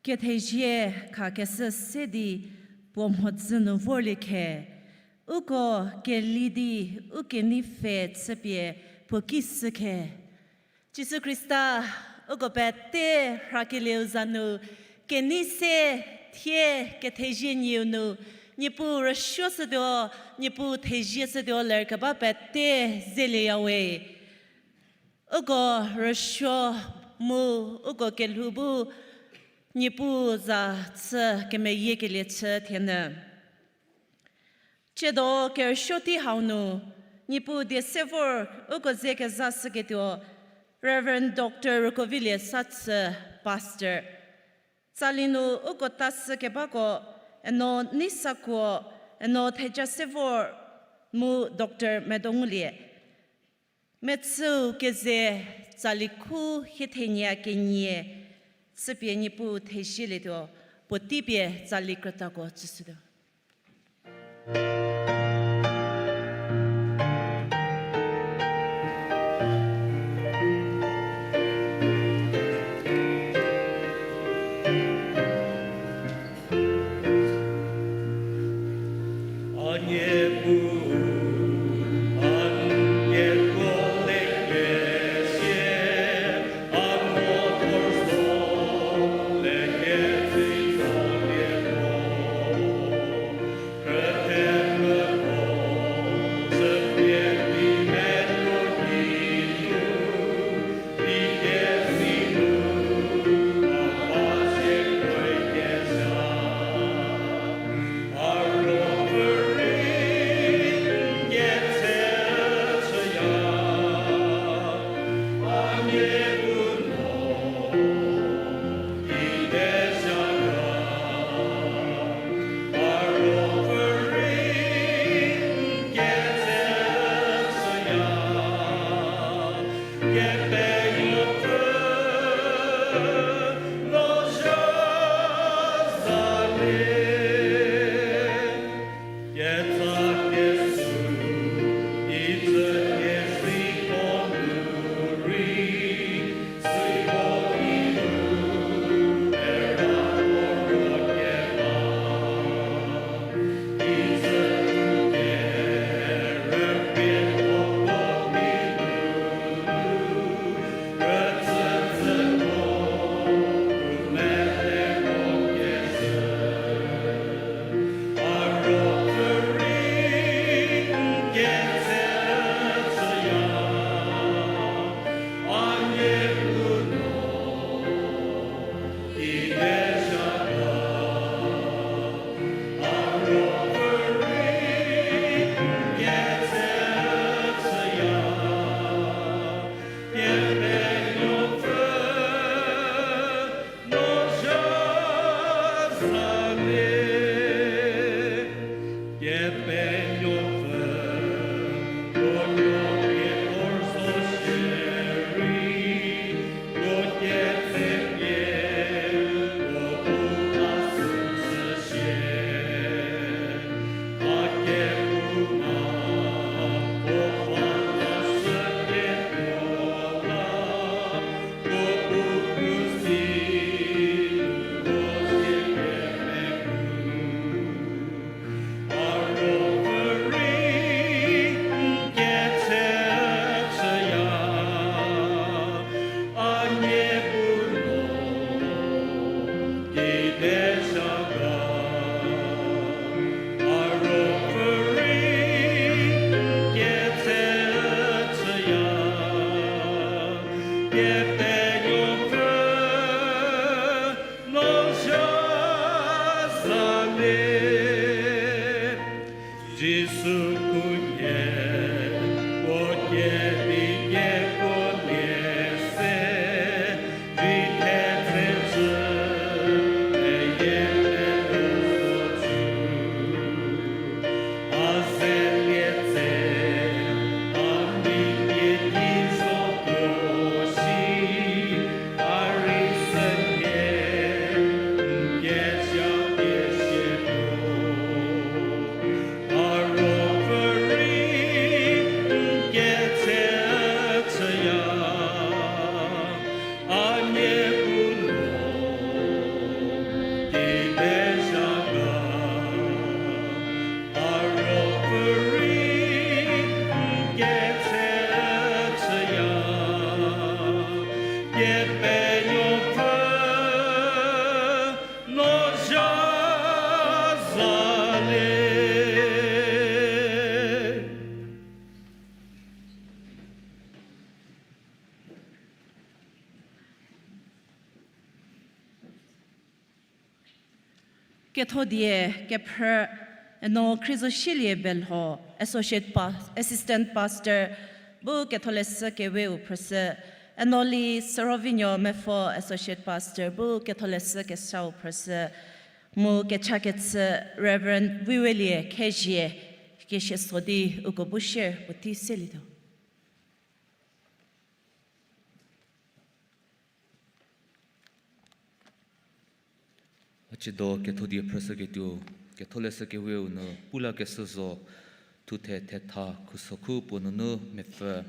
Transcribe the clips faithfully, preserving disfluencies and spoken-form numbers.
Kethezie khakeshü se di puo mhodzü nu vorlie khe, uko keli di u kenei pfhe chüpie puo ki sü khe. Jisu Khrista, uko pete rhakelieu za nu, kenei se thie kethezie nyieu nu, Niepuu rüsuoshütuo, Niepuu thezieshütuo lerkeba pete zelieyawe. Uko rüsuo mu uko kelhou bu Niepuu za chü kemeyiekelie chü thienyü. Tsiedo kerüsuo tei hau nu, Niepuu die se vor uko ze kezashüketuo, Reverend Doctor Rükovilie Satsü, Pastor. Tsali nu uko ta sü kebako, eno nei sakuo, eno theja se vor mu Doctor Medo Ngulie. Mechüu keze tsali khu hie thenie kenie, chüpie Niepuu thezielietuo, puotei pie tsali krütako tsüshütuo. Jisu khunhie, puo kevi kekuo nie se, vi thetse cü, meyie medo zo cü. A ze pie tse, a mi pie ki zo tuo shi, a rei sü nie, n kesia pie sie tuo. A ruopfü rei n ketse chüya, a nie bu no Kethodie kephrü, eno Khrizoshielie Belho, Associate Pa-, Assistant Pastor, bu Ketholeshü Keweu phrüshü, eno Li Serovinuo Mepfo, Associate Pastor, bu Ketholeshü Kesau phrüshü, mu kechakechü Reverend Viwelie Khezhie, keshie so di uko bu share puotei selietuo. A ciedo kethodie phrüshüketuo, Ketholeshü Keweu nu Pulakeshü Zo thuthe thetha khusokhu puo nunu mepfü.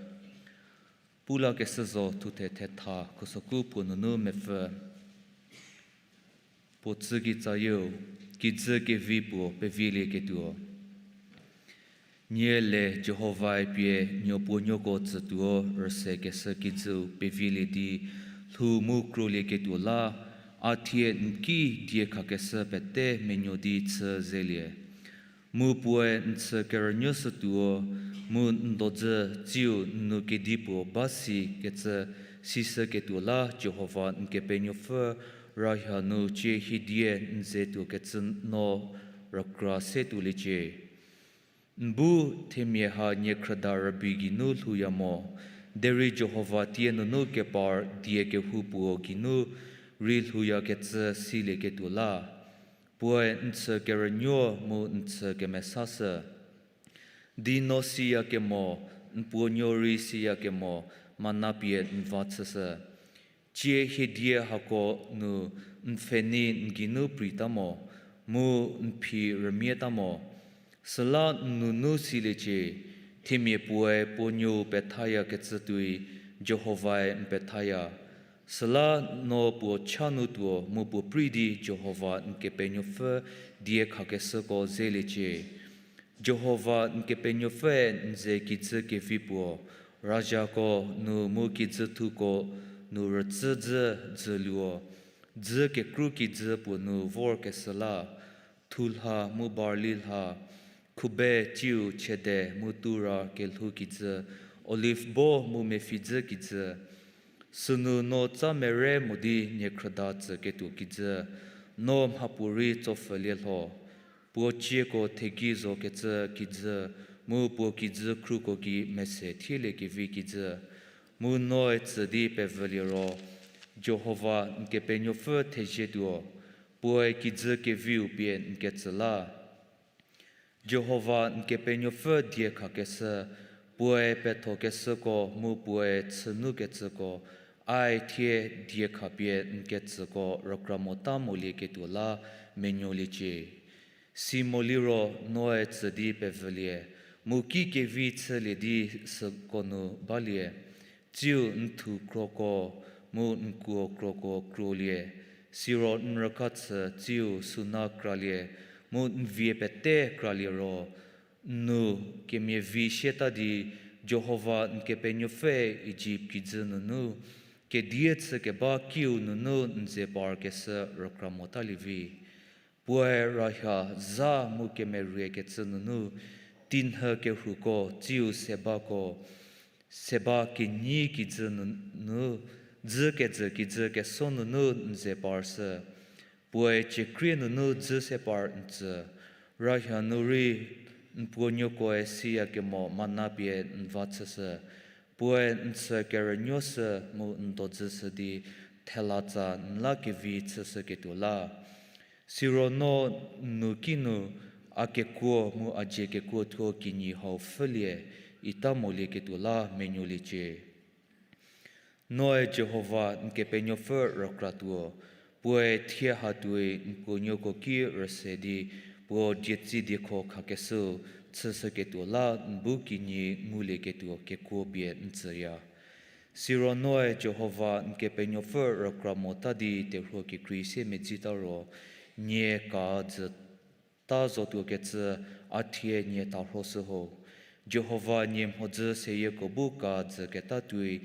Pulakeshü Zo thuthe thetha khusokhu puo nunu mepfü. Puo tsü kitsayieu, kijü kevi puo pevilieketuo. Nie le Jihovae pie nuopuonuoko tsütuo rüse keshü kijüu pevilie di lhou mu krolieketuo la, a thie n ki diekhakeshü pete menuo di chü zelie. Mu puoe n chü kerünuoshütuo, mu n dodzü tsiu n nu kedipuo ba si kecü sishüketuo la Jihova n Kepenuopfü rahia nu cie hiedie n ze tuokecü no rükra se tuoliecie. N bu themia ha niekhrüda rübei geinu lhouya mo, derei Jihova tie nunu kepar die kehoupuo geinu rei lhouyakecü silieketuo la. Puoe n chü kerünuo mu n chü kemesashü. Di no siyakemo, n puonuo rei siyakemo, mana pie n va chüshü. Cie hiedie hako nu n pfhenei n geinu preita mo, mu n phi rümieta mo. Süla n nunu siliecie, themia puoe puonuou pethayakecü tuoi Jihovae n pethaya. Süla no puo cha nu tuo mu puo prei di Jihova n Kepenuopfü diekhakeshüko zeliecie. Jihova n Kepenuopfüe n ze kijü kevi puo, razhako nu mu kijüthuko nu rütsü dzü dzüluo, dzü kekru kijü puo nu vorkeshü la, thulha mu barli lha, khube tsiu chede mu tura kelhou kijü, olive bo mu mepfhi dzü kijü, sünu no tsa mere mo di niekhrüda tsüketuo kijü, no mhapuorei tsopfhülie lho. Puo cieko thegei zokecü kijü, mu puo kijü khruko gei mese thielie kevi kijü, mu noe tsü di pevülie ro, Jihova n Kepenuopfü thezietuo, puoe kijü keviu pie n ketsü la. Jihova n Kepenuopfü diekhakeshü, puoe pethokeshüko mu puoe chünukecüko, ae thie diekha pie n ketsüko rükra mota molieketuo la menuoliecie. Si moliro noe tsü di pevülie, mu ki kevi chülie di süko nu balie, tsiu n thu kroko mu n kuo kroko krolie, siro n rükachü tsiu suna kralie, mu n vie pete kralie ro, n nu kemievi sieta di Jihova n Kepenuopfü Ijipt kijü nunu, kedie chükeba kiu nunu n ze parkeshü rükra motalie vi. Puoe rahia za mu kemeriekecü nunu, tinhü kerhuko tsiu sebako, seba kenyi kijü nunu, dzü kejü kijü keso nunu n ze parshü. Puoe ciekrie nunu dzü se par n tsü, rahia nu rei n puonuokoe siyakemo mana pie n va chüshü. Puoe n chü kerünuoshü mu n dodzüshü di thelatsa n la kevi chüshüketuo la. Siro no n nu kinu a kekuo mu a dzie kekuo thuo kinyi hau pfhülie ita molieketuo la menuoliecie. Noe Jihova n Kepenuopfü rükratuo, puoe thie hatuoi n puonuoko ki rüse di puo dietsi diekho khakeshüu chüshüketuo la n bu kinyi ngulieketuo kekuo pie n tsüya. Siro noe Jihova n Kepenuopfü rükra mota di terhuo kekrei sie medzita ro, nie ka dzü ta zotuokecü a thie nie tarhoshü ho. Jihova nie mhodzü seyieko bu ka dzüketa tuoi,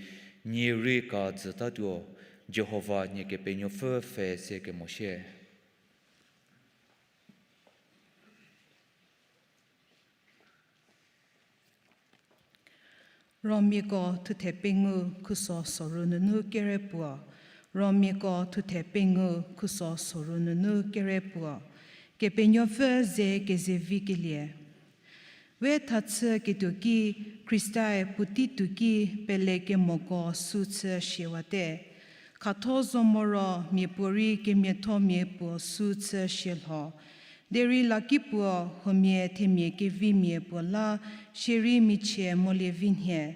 nie rei ka dzütatuo, Jihova nie Kepenuopfü pfhe se kemosie. Romiako thuthe pengou khuso soru nunu kere puo. Romiako thuthe pengou khuso soru nunu kere puo. Kepenuopfü ze kezevikelie. We thachü ketuo ki, Khristae puotei tuo ki pele kemoko sü chü shiewate. Khatho zo moro mia puorei kemiathomia puo sü chü shie lho. Derei lakipuo huomia themia kevimia puo la shierei michie molie vi nhie.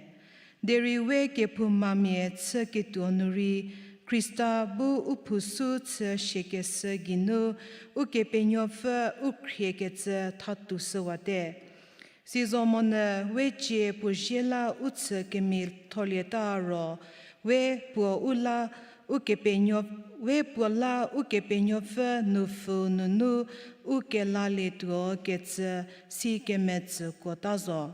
Derei we kephoumamia chüketuo nu rei, Khrista bu u phou sü chü shiekeshü geinu, Ukepenuopfü u khriekecü thatuoshüwate. Sizomonyü we cie puo zie la u chü kemiatholieta ro, we puo u la Ukepenuo, we puo la Ukepenuopfü nupfü nunu u kelalietuo kecü si kemetsükuota zo.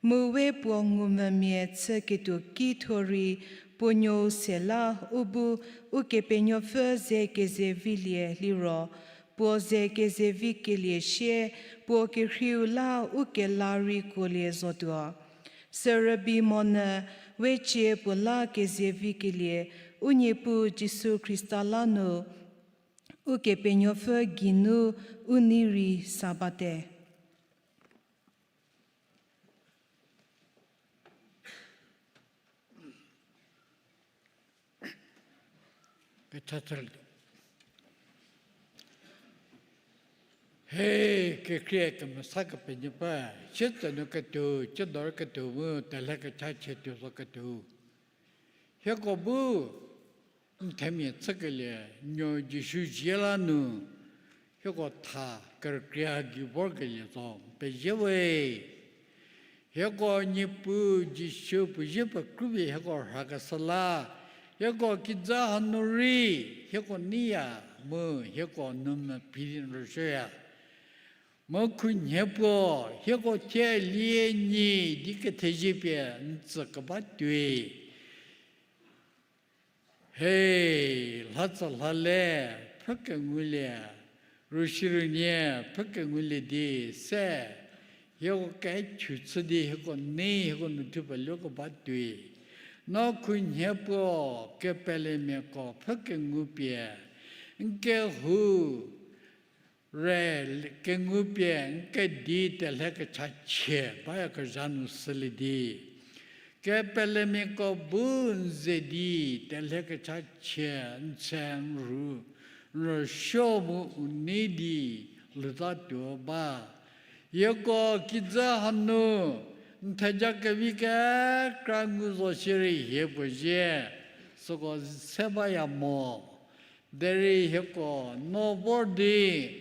Mu we puo ngumvümia chüketuo ki thuo rei, puo nuou se la u bu Ukepenuopfü ze kezevilie liro, puo ze kezevikelie sie, puo kerheiu la u kela rei kuolie zotuo. Sürübei monyü we cie puo la kezevikelie, u Niepuu Jisu Khrista la nu, Ukepenuopfü geinu u nei rei sa bate. He, kekhrie kemesa Kepenuopfü, sietsenu ketuo, tsiedo ketuo mu telhe kechachie tuo zo ketuo. Hieko bu n themia chükelie, nuo Jisu zie la nu, hieko tha kerükrie gei vorkelie zo, n pezie we. Hieko Niepuu Jisu puo zie pekrüpie hieko rhakeshü la, hieko kijü hanu rei, hieko neiya mu hieko nu mephi di n rüsuoya. Mu khunhie puo, hieko thie lie nyi di kethezie pie n tsü keba tuoi. He, lhatsü lhale, pfhü kengulie, rüshirünie, pfhü kengulie di se, hieko kechü chü di hieko nei hieko nu thu peluo keba tuoi. No khunhie puo, kepelemiako pfhü kengu pie, n kehou re kengu pie n kedi telhe kechachie bayakezha nu sülie di. Kepelemiako bu n ze di telhe kechachie n tse n rhu, n rüsuo mu u nei di lhoutatuo ba. Hieko kijü hanu, n theja kevi kekra ngu zo shierei hie puo zie, süko se baya mo. Derei hieko no vor di,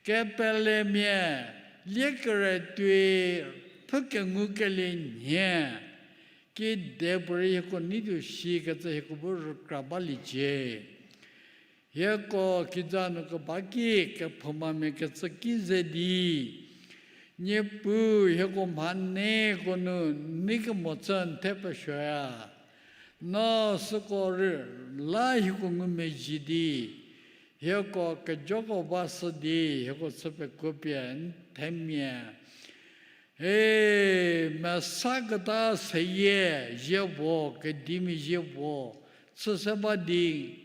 kepelemia, lie kere tuoi pfhü kengukelie nhie, kedipuorei hieko nei tuo shikecü hieko bu rükra baliecie. Hieko kijü nu keba ki kephoumamia kecü ki ze di, Niepuu hieko mhaneko nu nei kemo chü n the pesuoya. No süko rei la hieko ngumezhie di, hieko kejoko ba shü di hieko chü pekuo pie n themia, e, mesaketa seyie zie puo, kedimia zie puo chü se ba di,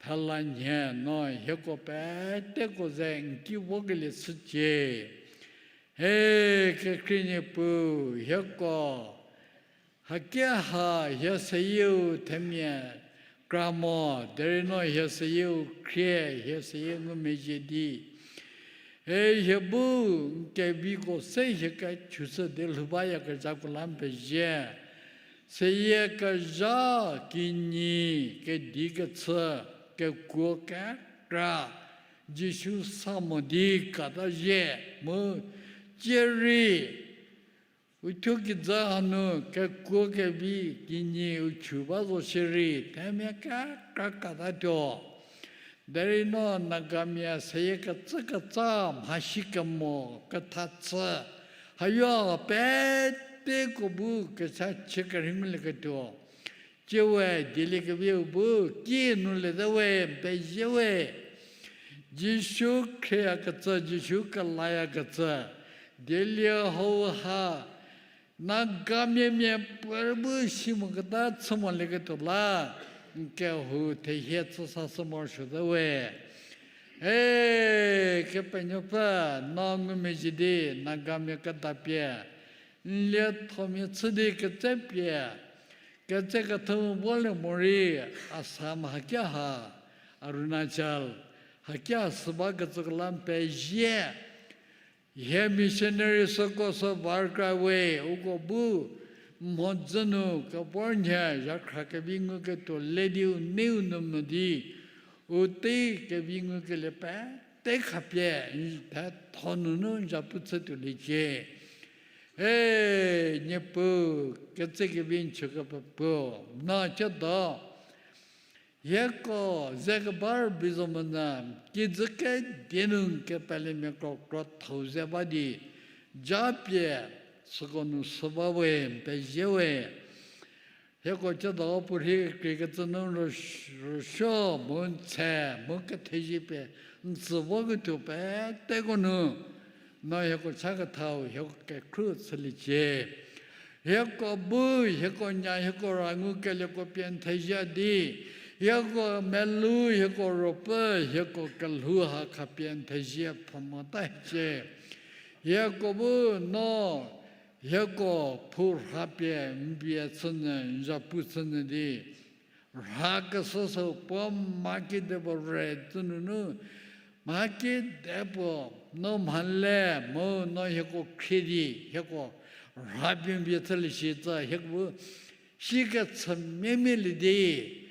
thela nhie no hieko peteko ze n ki vokelie chücie. He, kekhrie Niepuu, hieko hakeha hie seyieu themia kra mo, derei no hie seyieu khrie, hie seyie ngumezhie di, e, hie bu n keviko se hie kechüshü di lhou bayakezhako la n pezie. Seyie kezha, kinyi, kedi kechü, kekuo kekra, Jisu sa mo di kata zhie mu, tsie rei uthuo kijü hanu kekuo kevi kinyi u chü ba zo shierei themia kekra katatuo. Derei no Nagamia seyie kecükecü mhasi kemo kethachü, hayo peteko bu kechachie kerhei ngulieketuo, tsie we dieliekeviu bu kie nu liete we, n pezie we. Jisu khrieyakecü, Jisu kelayakecü, dielie hauha Nagamiamia puorei bu si moketa chü molieketuo la, n kehou thehie chü sashü morosuote we. E, Kepenuopfü, no ngumezhie di Nagamia kedapie, n liethomia chü di ketsepie, ketsekethe volie morei, Assam hakia ha, Arunachal hakia sü bakecüko la n pezie. Hie missionary süko sü var kra we, uko bu mhodzü nu kevor nhie zhakhra kevi nguketuo le di u neiu nu mo di, u tei kevi ngukelie pete khapie, thetho nunu n zapu chütuoliecie. E, Niepuu, ketsekevi n chükepfüu, no tsiedo hieko ze keba rübei zo monyü, kijü kedie nu n kepelemiako krotho ze ba di, japie süko nu sü ba we, n pezie we. Hieko tsiedo puorhi kekreikecü nu rüsuo, mu n tse, mu kethezie pie n tsü voketuo peteko nu, no hieko cha kethau hieko kekhruo chüliecie. Hieko bu, hieko nya, hieko ra ngukelieko pie n thezie di, hieko melou, hieko ruopfü, hieko kelhou ha khapie n thezie pfhü mota hiecie. Hieko bu no, hieko phu rhapie n vie chünyü, n zapu chünyü di, rhakeshü sü puo mha kedipuo re tsü nunu, mha kedipuo no mhale mu no hieko khrie di, hieko rhapie n vie chülie shi tsü hieko bu sikechümia mia lie di,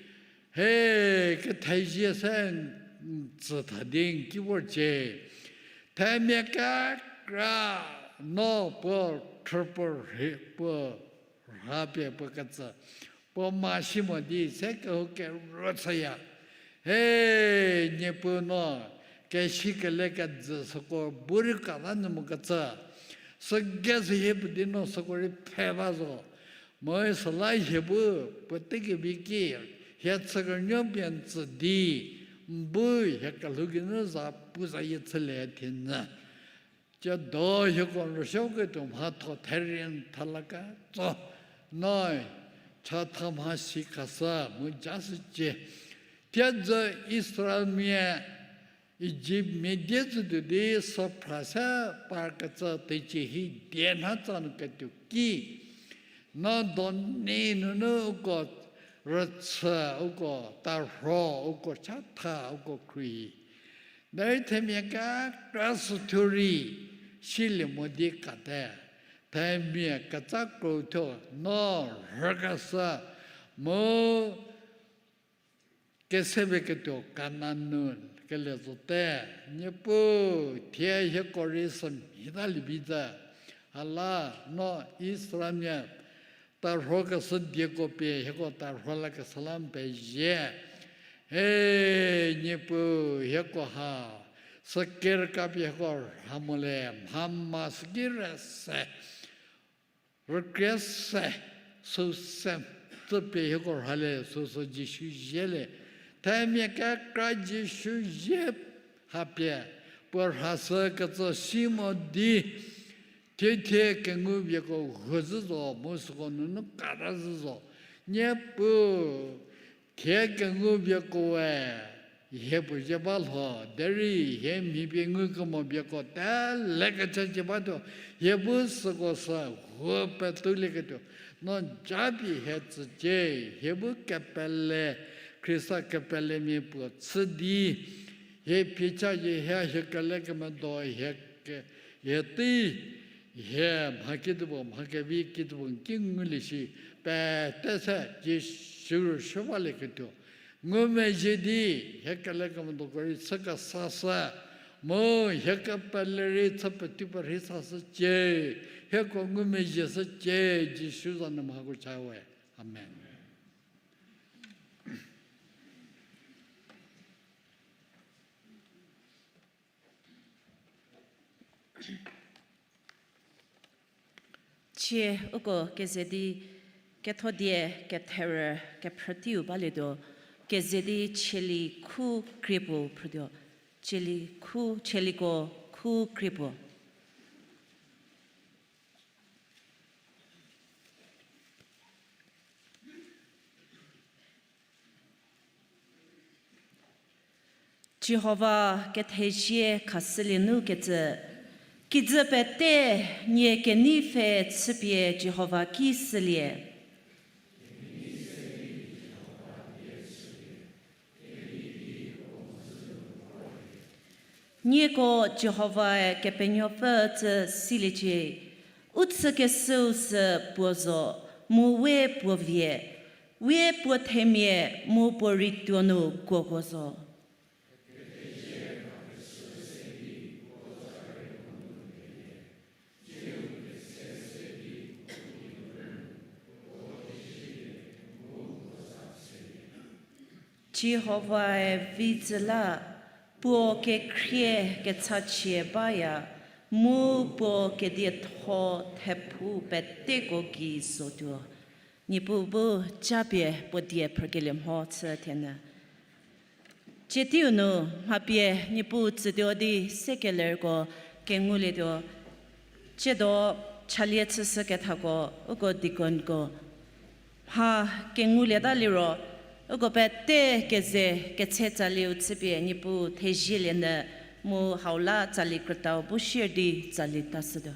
he, kethezie se n tsü tha di n ki vorcie. Themia kekra no puo thrü puo rhi puo rhapie puo ketsü, puo mha si mo di se kehou kero chüya. He, Niepuu no, kesikele kejü süko bu rei kata nyü mokecü, sügei sü hie puo di no süko rei phe ba zo. Mu süla hie bu puotei kevi ki, hie chükenuo pie n tsü di, n bu hie kelhou geinu za pu zayie chülie thie nyü. Tsiedo hieko n rüsuoketuo mhatho therie n tha la ketso, no chatha mhasi khashü mu ja shücie. Thiedzü Israelmia Ijiptmia die tsütuo di süphra se parkecü teicie hi die nha tsa nu ketuo ki, no doni nunu uko rüchü, uko tarho, uko chatha, uko khruohi. Derei themia kekra sü thuo rei silie mo di kate, themia ketsa kro thuo no rhükeshü mu kesepie ketuo Kanan nu kelie zote. Niepuu, thie hieko rei sümhie talie vi zü, hala no Israelmia tarhokeshü dieko pie hieko tarho lakeshü la n pezie. He, Niepuu, hieko ha sükerka pie hieko rha mo le, mha ma süki re se rükrie se, süu se, tsüpie hieko rhalie süsü Jisu zie le. Themia kekra Jisu zie hapie puo rhashükecü si mo di, thie thie kengu vieko huo zhü zo mu süko nunu kata zhü zo. Niepuu, thie kengu vieko we hie puo zie ba lho, derei hie mhi pie ngukemo vieko telekecü cie batuo, hie bu süko sü huo petulieketuo no japie hie tsücie. Hie bu kepele, Khrista kepelemia puo chü di, hie phicha zie hie, hie kelekemedo hie ke, hie tei, hie mha kidipuo, mha kevi kidipuo n ki ngulie shi, pete se Jisu rüsuo balieketuo ngumezhie di, hie kelekemedoko rei chü kesashü, mu hie kepele rei chü petuo perhei sashücie. Hieko ngumezhie shücie, Jisu za nu mhako cha we. Amen. Cie uko keze di Kethodie ketherü kephrüteiu balietuo, keze di Cheli khu krie puo phrütuo, Cheli khu, Cheliko khu krie puo. Jihova kethezie khashülie nu kecü, kijü pete nie kenei pfhe chüpie Jihova ki shülie. Nieko Jihovae Kepenuopfü tsü siliecie, u chükeshüu sü puo zo, mu we puo vie, we puo themia mu puo rituo nu kuoko zo. Jihovae vi tsü la, puo kekhrie kechachie baya, mu puo kedietho thepfu peteko gei zotuo. Niepuu bu japie puo die phrükelie mho chü thienyü. Tsie teiu nu mha pie Niepuu tsütuo di sekelerko kengulietuo. Tsiedo chalie chüshü kethako, uko deaconko mha kengulieta liro, uko pete keze ketse tsalieu chüpie Niepuu thezielie nyü, mu hau la tsali krütau bu share di tsali tashütuo.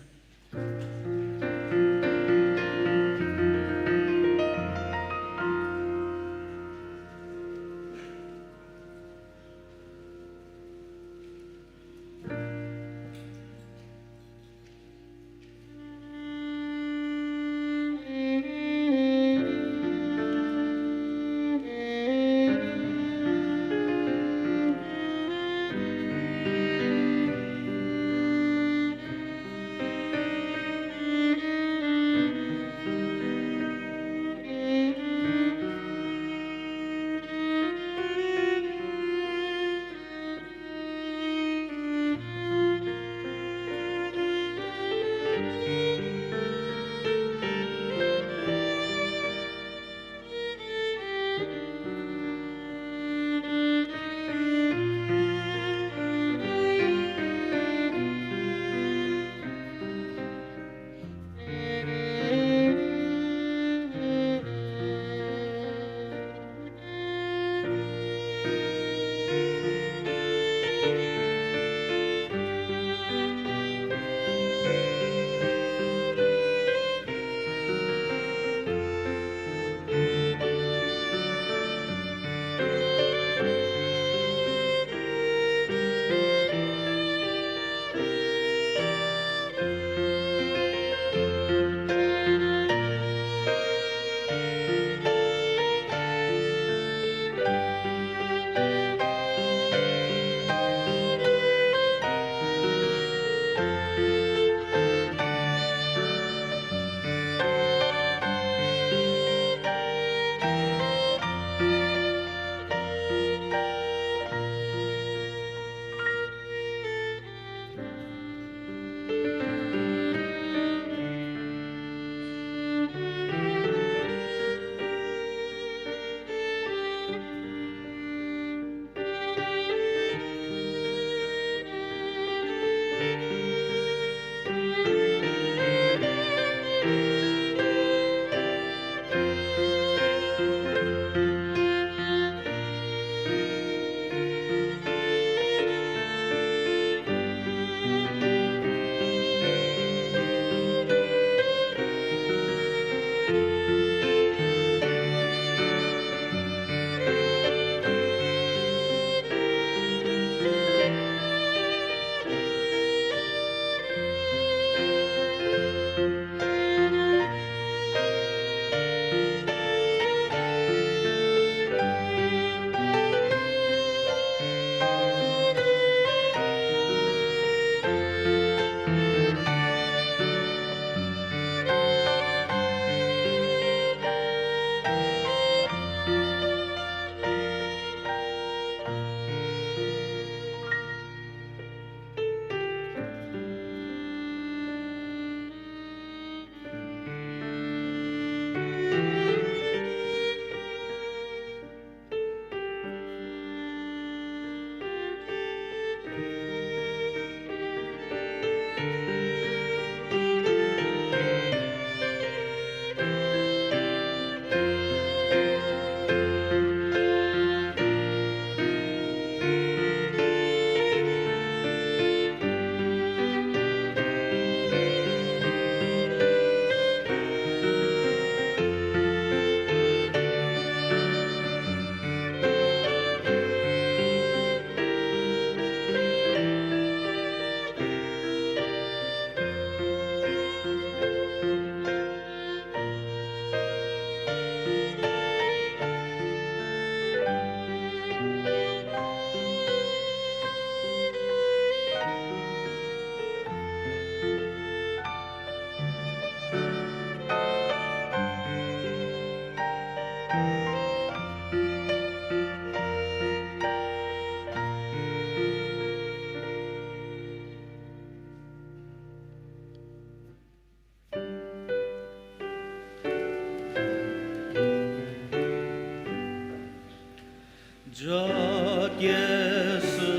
Kieshü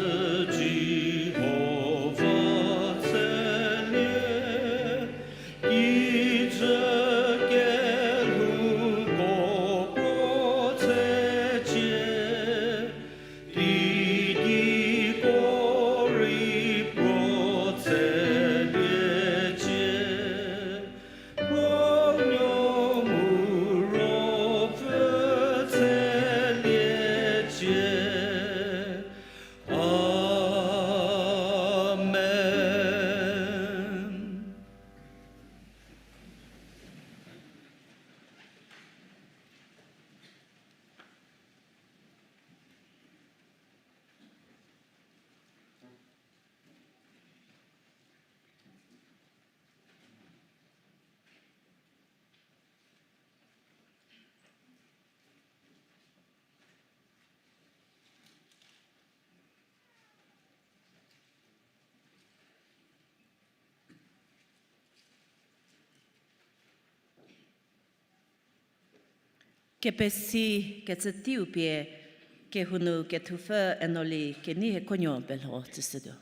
Jihova tshelie, kijü kelhouko puo tshetie, teigei ko rei puo tsheliecie, puo nuo mu ruopfü tsheliecie. Amen. Kepesi kecü teiu pie kehou nu kethupfü Enoli Keneihiekhonuo pelho tsüshütuo.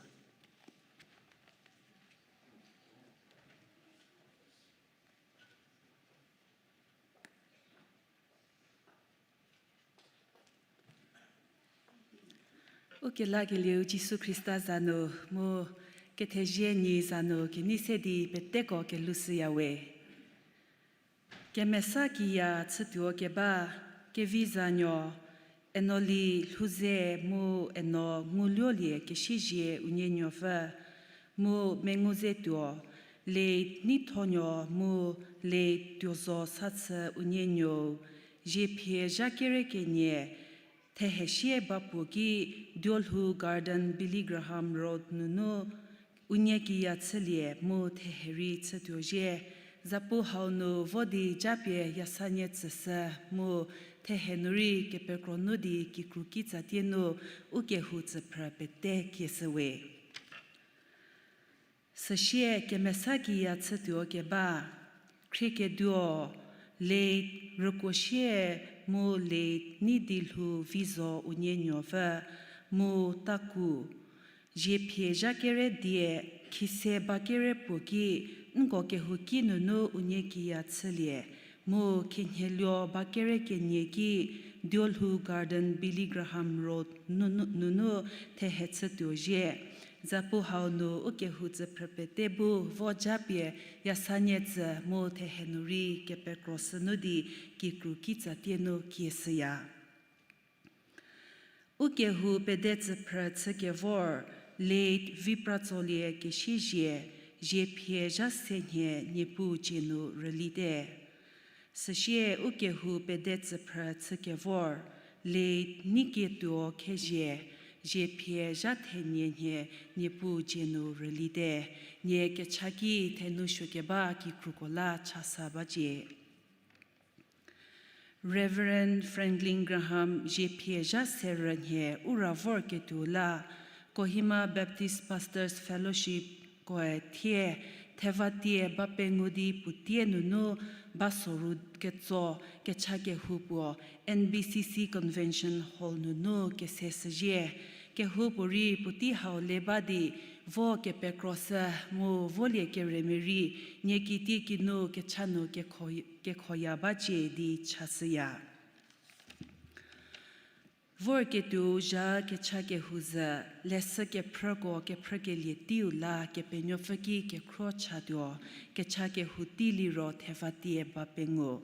Ukelakelieu Jisu Khrista za nu mu kethezie nyi za nu kenei se di peteko kelhoushüyawe. Kemesa kiya chütuo keba, Kevizanuo, Enoli Lhouze mu Eno Nguluolie Kesiezie unie nuopfü, mu Menguzetuo, Late Neithonuo mu Late Tuozo Sachü unie nuou, ziephie zha kere kenie, thehesie ba puo ki Duolhou Garden, Billy Graham Road nunu unie kiya chülie mu thehe rei chütuo zhie. Zapu hau nu vo di japie yasanie tsüshü mu thehe nu rei kepekro nu di kikru kitsatie nu ukehou tsüphrü pete kieshüwe. Süsie kemesa kiya chütuo keba, khriekeduo, Late Rükuosie mu Late Neidilhou Vizo unie nuopfü, mu taku, ziephie zha kere die, khise ba kere puo ki, nko kehouki nunu unie kiya chülie, mu khenhieluo ba kere kenie ki, Duolhou Garden, Billy Graham Road nunu, nunu thehe chütuo zhie. Zapu hau nu ukehou tsüphrü pete bu vo japie yasanie tsü mu thehe nu rei kepekro shü nu di kikru kitsatie nu kieshüya. Ukehou pede tsüphrü chükevor, Late Vipratsolie Kesiezie, ziephie zha se nhie Niepuu cie nu rülite. Süsie ukehou pede tsüphrü chükevor, Late Neikietuo Khezie, ziephie zha thenie nhie Niepuu cie nu rülite. Nie kechaki thenu suokeba kikruko la chasa bacie. Reverend Franklin Graham ziephie zha serü nhie u ra vorketuo la, Kohima Baptist Pastors Fellowship koe thie thevatie ba pengou di puotie nunu ba soru ketso kecha kehou puo N B C C Convention Hall nunu kese shüzhie. Kehoupuorei puotei hau le ba di vo kepekro shü mu volie kerümerei nie kitiekinu kecha nu kekho, kekhoya bacie di chashüya. Vorketuo zha kecha kehou zhü, leshü kephrüko kephrükelie teiu la Kepenuopfü ki kekhro chatuo, kecha kehou tei liro thevatie ba pengou.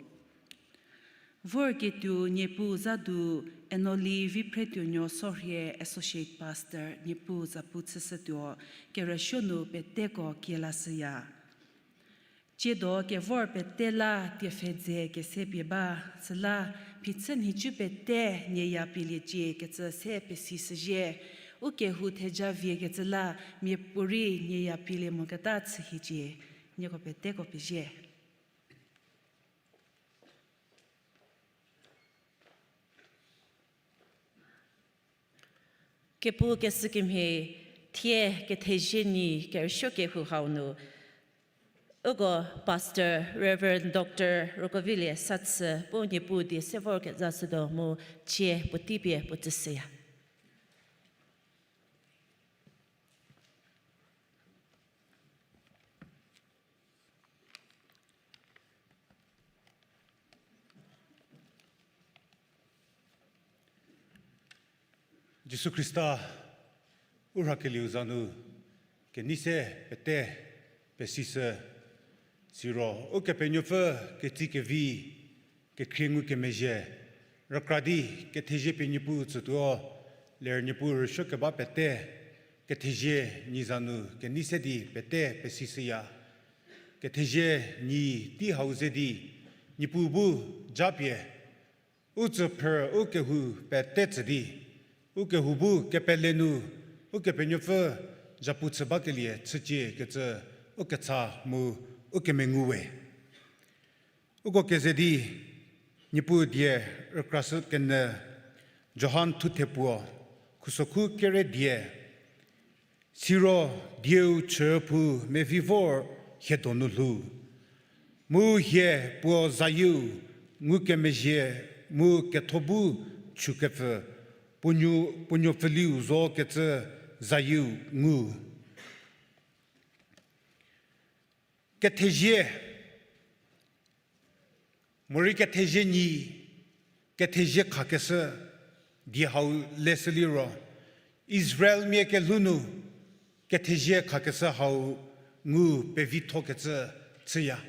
Vorketuo Niepuu za du, Enoli Viphretuonuo Sorhie Associate Pastor, Niepuu zapu chüshütuo, kerüsuo nu peteko kielashüya. Tsiedo kevor pete la tiepfhe dze kese pie ba, süla phichü nhicu pete nieya pieliecie kecü se pesishüzhie, ukehou theja viekecü la miapuorei nieya pielie moketa chü hiecie, nieko peteko pezie. Kepu kesükemhie thie kethezie nyi kerüsuo kehou hau nu, uko Pastor Reverend Doctor Rokovilie Satsü puo Niepuu die se vorkezashütuo mu tsie puotei pie puo tsüshüya. Jisu Khrista u rhakelieu za nu kenei se pete pesishü, siro Ukepenuopfü ketsie kevi kekhrie ngukemezhie rükra di kethezie pie Niepuu tsütuo, ler Niepuu rüsuo keba pete kethezie nyi za nu kenei se di pete pesishüya. Kethezie nyi tei hau ze di Niepuu bu japie u tsü phrü u kehou pete tsü di, u kehou bu kepele nu Ukepenuopfü zhapu chü bakelie chücie kecü u kecha mu u kemengu we. Uko keze di Niepuu die rükrashü kenyü, Johan thuthe puo, khusokhu kere die. Siro dieu chüphou mevi vor hie donu lhou, mu hie puo zayieu ngukemezhie mu ketho bu chükepfü, puo nuo, puo nuopfüliu zo kecü zayieu ngu. Kethezie, morei kethezie nyi, kethezie khakeshü die hau leshü liro, Israelmia kelhou nu kethezie khakeshü hau ngu pevithokecü chüya.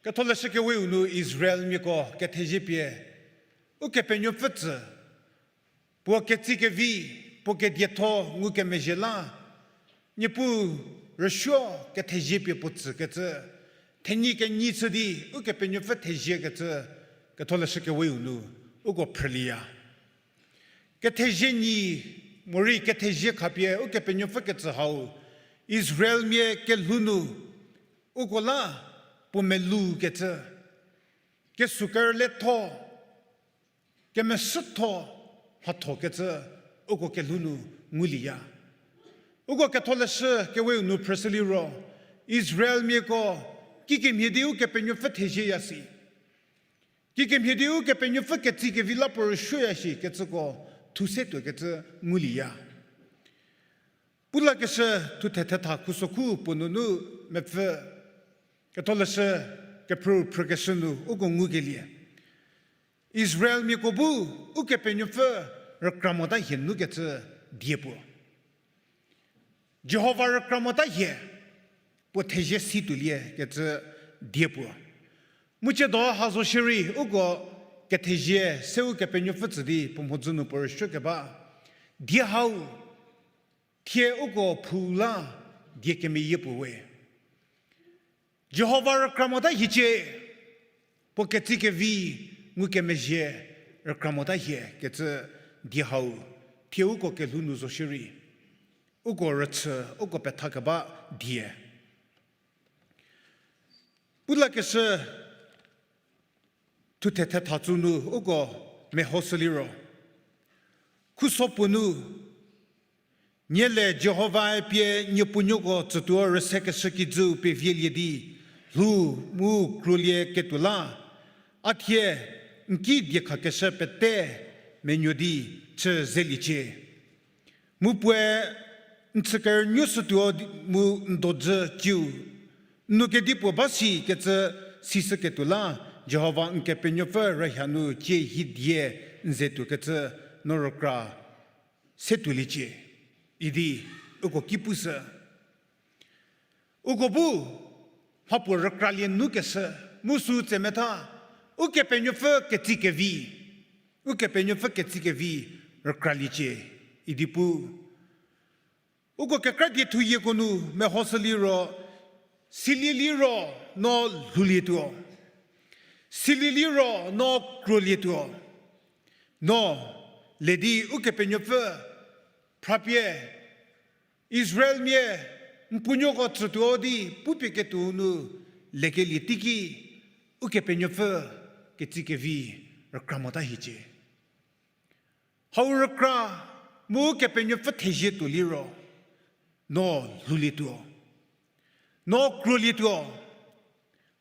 Ketholeshü Keweu nu Israelmiako kethezie pie Ukepenuopfü tsü, puo ketsie kevi, puo kedietho ngukemezhie la, Niepuu rüsuo kethezie pie puo tsükecü, thenyi kenyi chü di Ukepenuopfü theziekecü Ketholeshü Keweu nu uko phrülieya. Kethezie nyi, morei kethezie khapie Ukepenuopfü ketsü hau, Israelmia kelhou nu uko la puo melou kecü, kesuker letho, kemesütho, mhathokecü uko kelhou nu ngulieya. Uko Ketholeshü Keweu nu phrüshü liro, Israelmiako kikemhie di Ukepenuopfü thezieya si. Kikemhie di Ukepenuopfü ketsie kevi la puo rüsuoya shi kecüko thu se tuokecü ngulieya. Pulakeshü thuthe thetha khusokhu puo nunu mepfü, Ketholeshü kephrü phrükeshü nu uko ngukelie, Israelmiako bu Ukepenuopfü rükra mota hie nukecü die puo. Jihova rükra mota hie, puo thezie si tuolie kecü die puo. Mu tsiedo ha zo shierei uko kethezie se Ukepenuopfü tsü di puo mhodzü nu puo rüsuo keba die hau, thie uko phu la die kemeyie puo we. Jihova rükra mota hiecie, puo ketsie kevi ngukemezhie rükra mota hie kecü die hau, thie uko kelhou nu zo shierei uko rüchü, uko pethakeba die. Pulakeshü thuthe thetha tsü nu uko mehoshü liro, khuso puo nu, nie le Jihovae pie nie puonuoko tsütuo rüsekeshü kijüu pevielie di lhou mu krolie ketuo la, a thie n ki diekhakeshü pete menuo di chü zeliecie. Mu puoe n chü kerünuoshütuo di, mu n dojü ciu n nou kedipuo ba shi kecü sishüketuo la, Jihova n Kepenuopfü rüha nu cie hidie n ze tuokecü no rükra se tuoliecie, idi uko ki pushü. Uko bu mhapuo rükralie nukeshü, mu sü tsemetha, Ukepenuopfü ketsie kevi, Ukepenuopfü ketsie kevi rükraliecie, idi pu. Uko kekra die thuyieko nu mehoshü liro, silie liro no lhoulietuo. Silie liro no krolietuo. No, le di Ukepenuopfü phrapie Israelmia n puonuoko tsütuo di pupie ketuo nu lekelie teiki, Ukepenuopfü ketsie kevi rükra mota hiecie. Hau rükra mu Ukepenuopfü thezie tuo liro, no lhoulietuo, no krolietuo,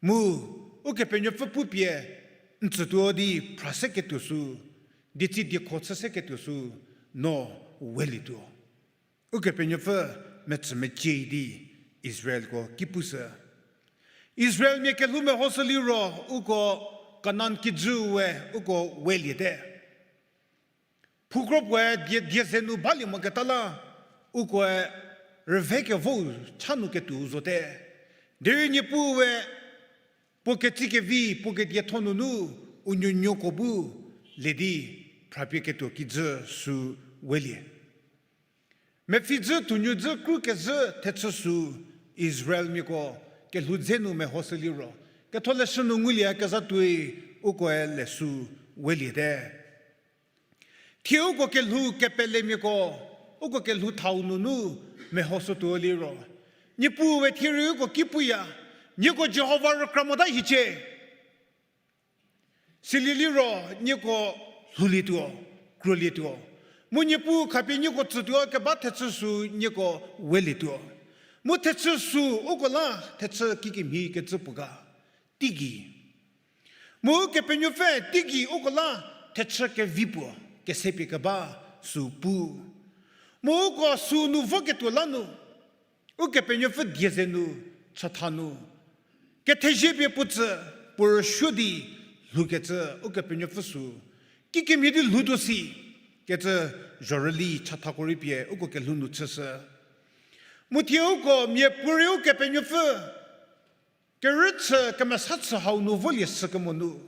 mu Ukepenuopfü pupie n tsütuo di phra seketuo sü, dietsi diekho chü seketuo sü, no welietuo. Ukepenuopfü metsümecie di Israelko ki pushü. Israelmia kelhou mehoshü liro uko Kanan kijüu we uko weliete. phukro puoe die, die ze nu balie moketa la, ukoe rüve kevou cha nu ketuo zote. Derei Niepuue puo ketsi kevi, puo kedietho nunu, u nuonuoko bu le di phrapie ketuo kijü sü welie. Mepfhi dzü, thunuo dzü, kru kezhü thechü sü Israelmiako kelhou dze nu mehoshü liro, ketholeshü nu ngulie kezha tuoi ukoe le sü weliete. Thie uko kelhou kepelemiako, uko kelhou thau nunu mehoshütuo liro, Niepuue thie rei uko ki puya, nieko Jihova rükra mota hiecie. Silie liro nieko lhoulietuo, krolietuo. Mu Niepuu khapie nieko tsütuo keba thechü sü nieko welietuo. Mu thechü sü uko la thechü kikemhie kecü puo ga, teigei. Mu Ukepenuopfü teigei uko la thechü kevi puo kesepie keba sü pu. Mu uko sünu voketuo la nu, Ukepenuopfü die ze nu, chatha nu, kethezie pie puo tsü, puo rüsuo di lhoukecü Ukepenuopfü sü kikemhie di lhoutuo si kecü zhorüli chathako rei pie uko kelhou nu chüshü. Mu thie uko miapuorei Ukepenuopfü kerüchü kemesa chü hau nu volie shükemo nu,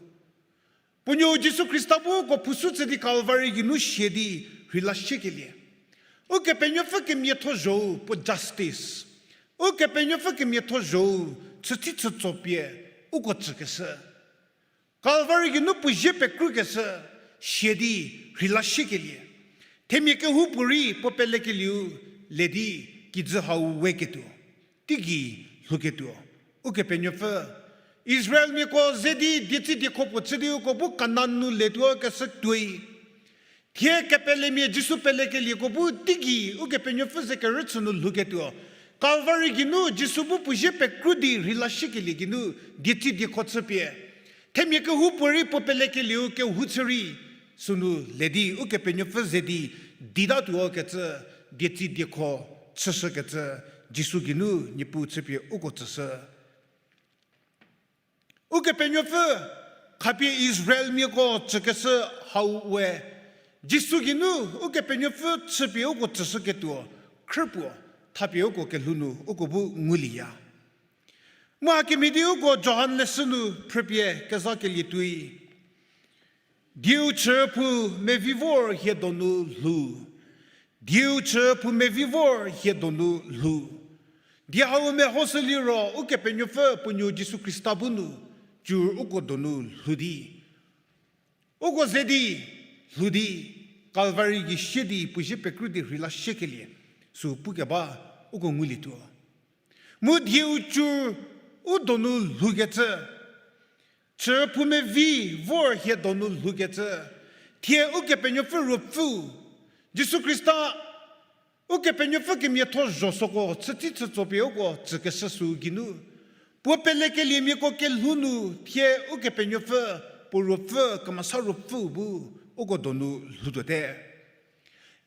puo nuo Jisu Khrista bu uko phusu chü di Calvary geinu sia di rheila shiekelie, Ukepenuopfü kemiatho zho-u puo justice, Ukepenuopfü kemiatho zho-u chütsi chütso pie uko tsükeshü, Calvary geinu puo zie pekrukeshü, sia di rheila shiekelie, themia kehoupuorei puo pelekelieu le di kijü hau weketuo, teigei lhouketuo, Ukepenuopfü Israelmiako ze di dietsi diekho puo chü di uko bu Kanan nu letuo keshü tuoi, thie kepelemia Jisu pelekelieko bu teigei Ukepenuopfü ze kerüchü nu lhouketuo, Calvary geinu Jisu bu puo zie pekru di rheila shiekelie geinu dietsi diekho chüpie, themia kehoupuorei puo pelekelieu kehou chü rei sünu le di Ukepenuopfü ze di ditatuo kecü, dietsi diekho chüshükecü, Jisu geinu Niepuu chüpie uko tsüshü. Ukepenuopfü khapie Israelmiako tsükeshü hau we, Jisu geinu Ukepenuopfü chüpie uko tsüshüketuo khrü puo thapie uko kelhou nu uko bu ngulieya. Mu hakemhie di uko Johan leshü nu phrüpie kezhakelie tuoi, dieu chüphou mevi vor hie donu lhou, dieu chüphou mevi vor hie donu lhou. Die hau mehoshü liro Ukepenuopfü puo nuo Jisu Khrista bu nu, cur uko donu lhou di, uko ze di lhou di, Calvary gei sie di puo zie pekru di rheila shiekelie sü pukeba uko ngulietuo. Mu dieu cur u donu lhoukecü, chüphou mevi vor hie donu lhoukecü, thie Ukepenuopfü Ruopfü, Jisu Khrista, Ukepenuopfü kemiatho zho süko chütsi chütso pie uko tsükeshü sü geinu, puo pelekeliemiako kelhou nu thie Ukepenuopfü, puo Ruopfü, kemesa Ruopfü bu uko donu lhoutuote.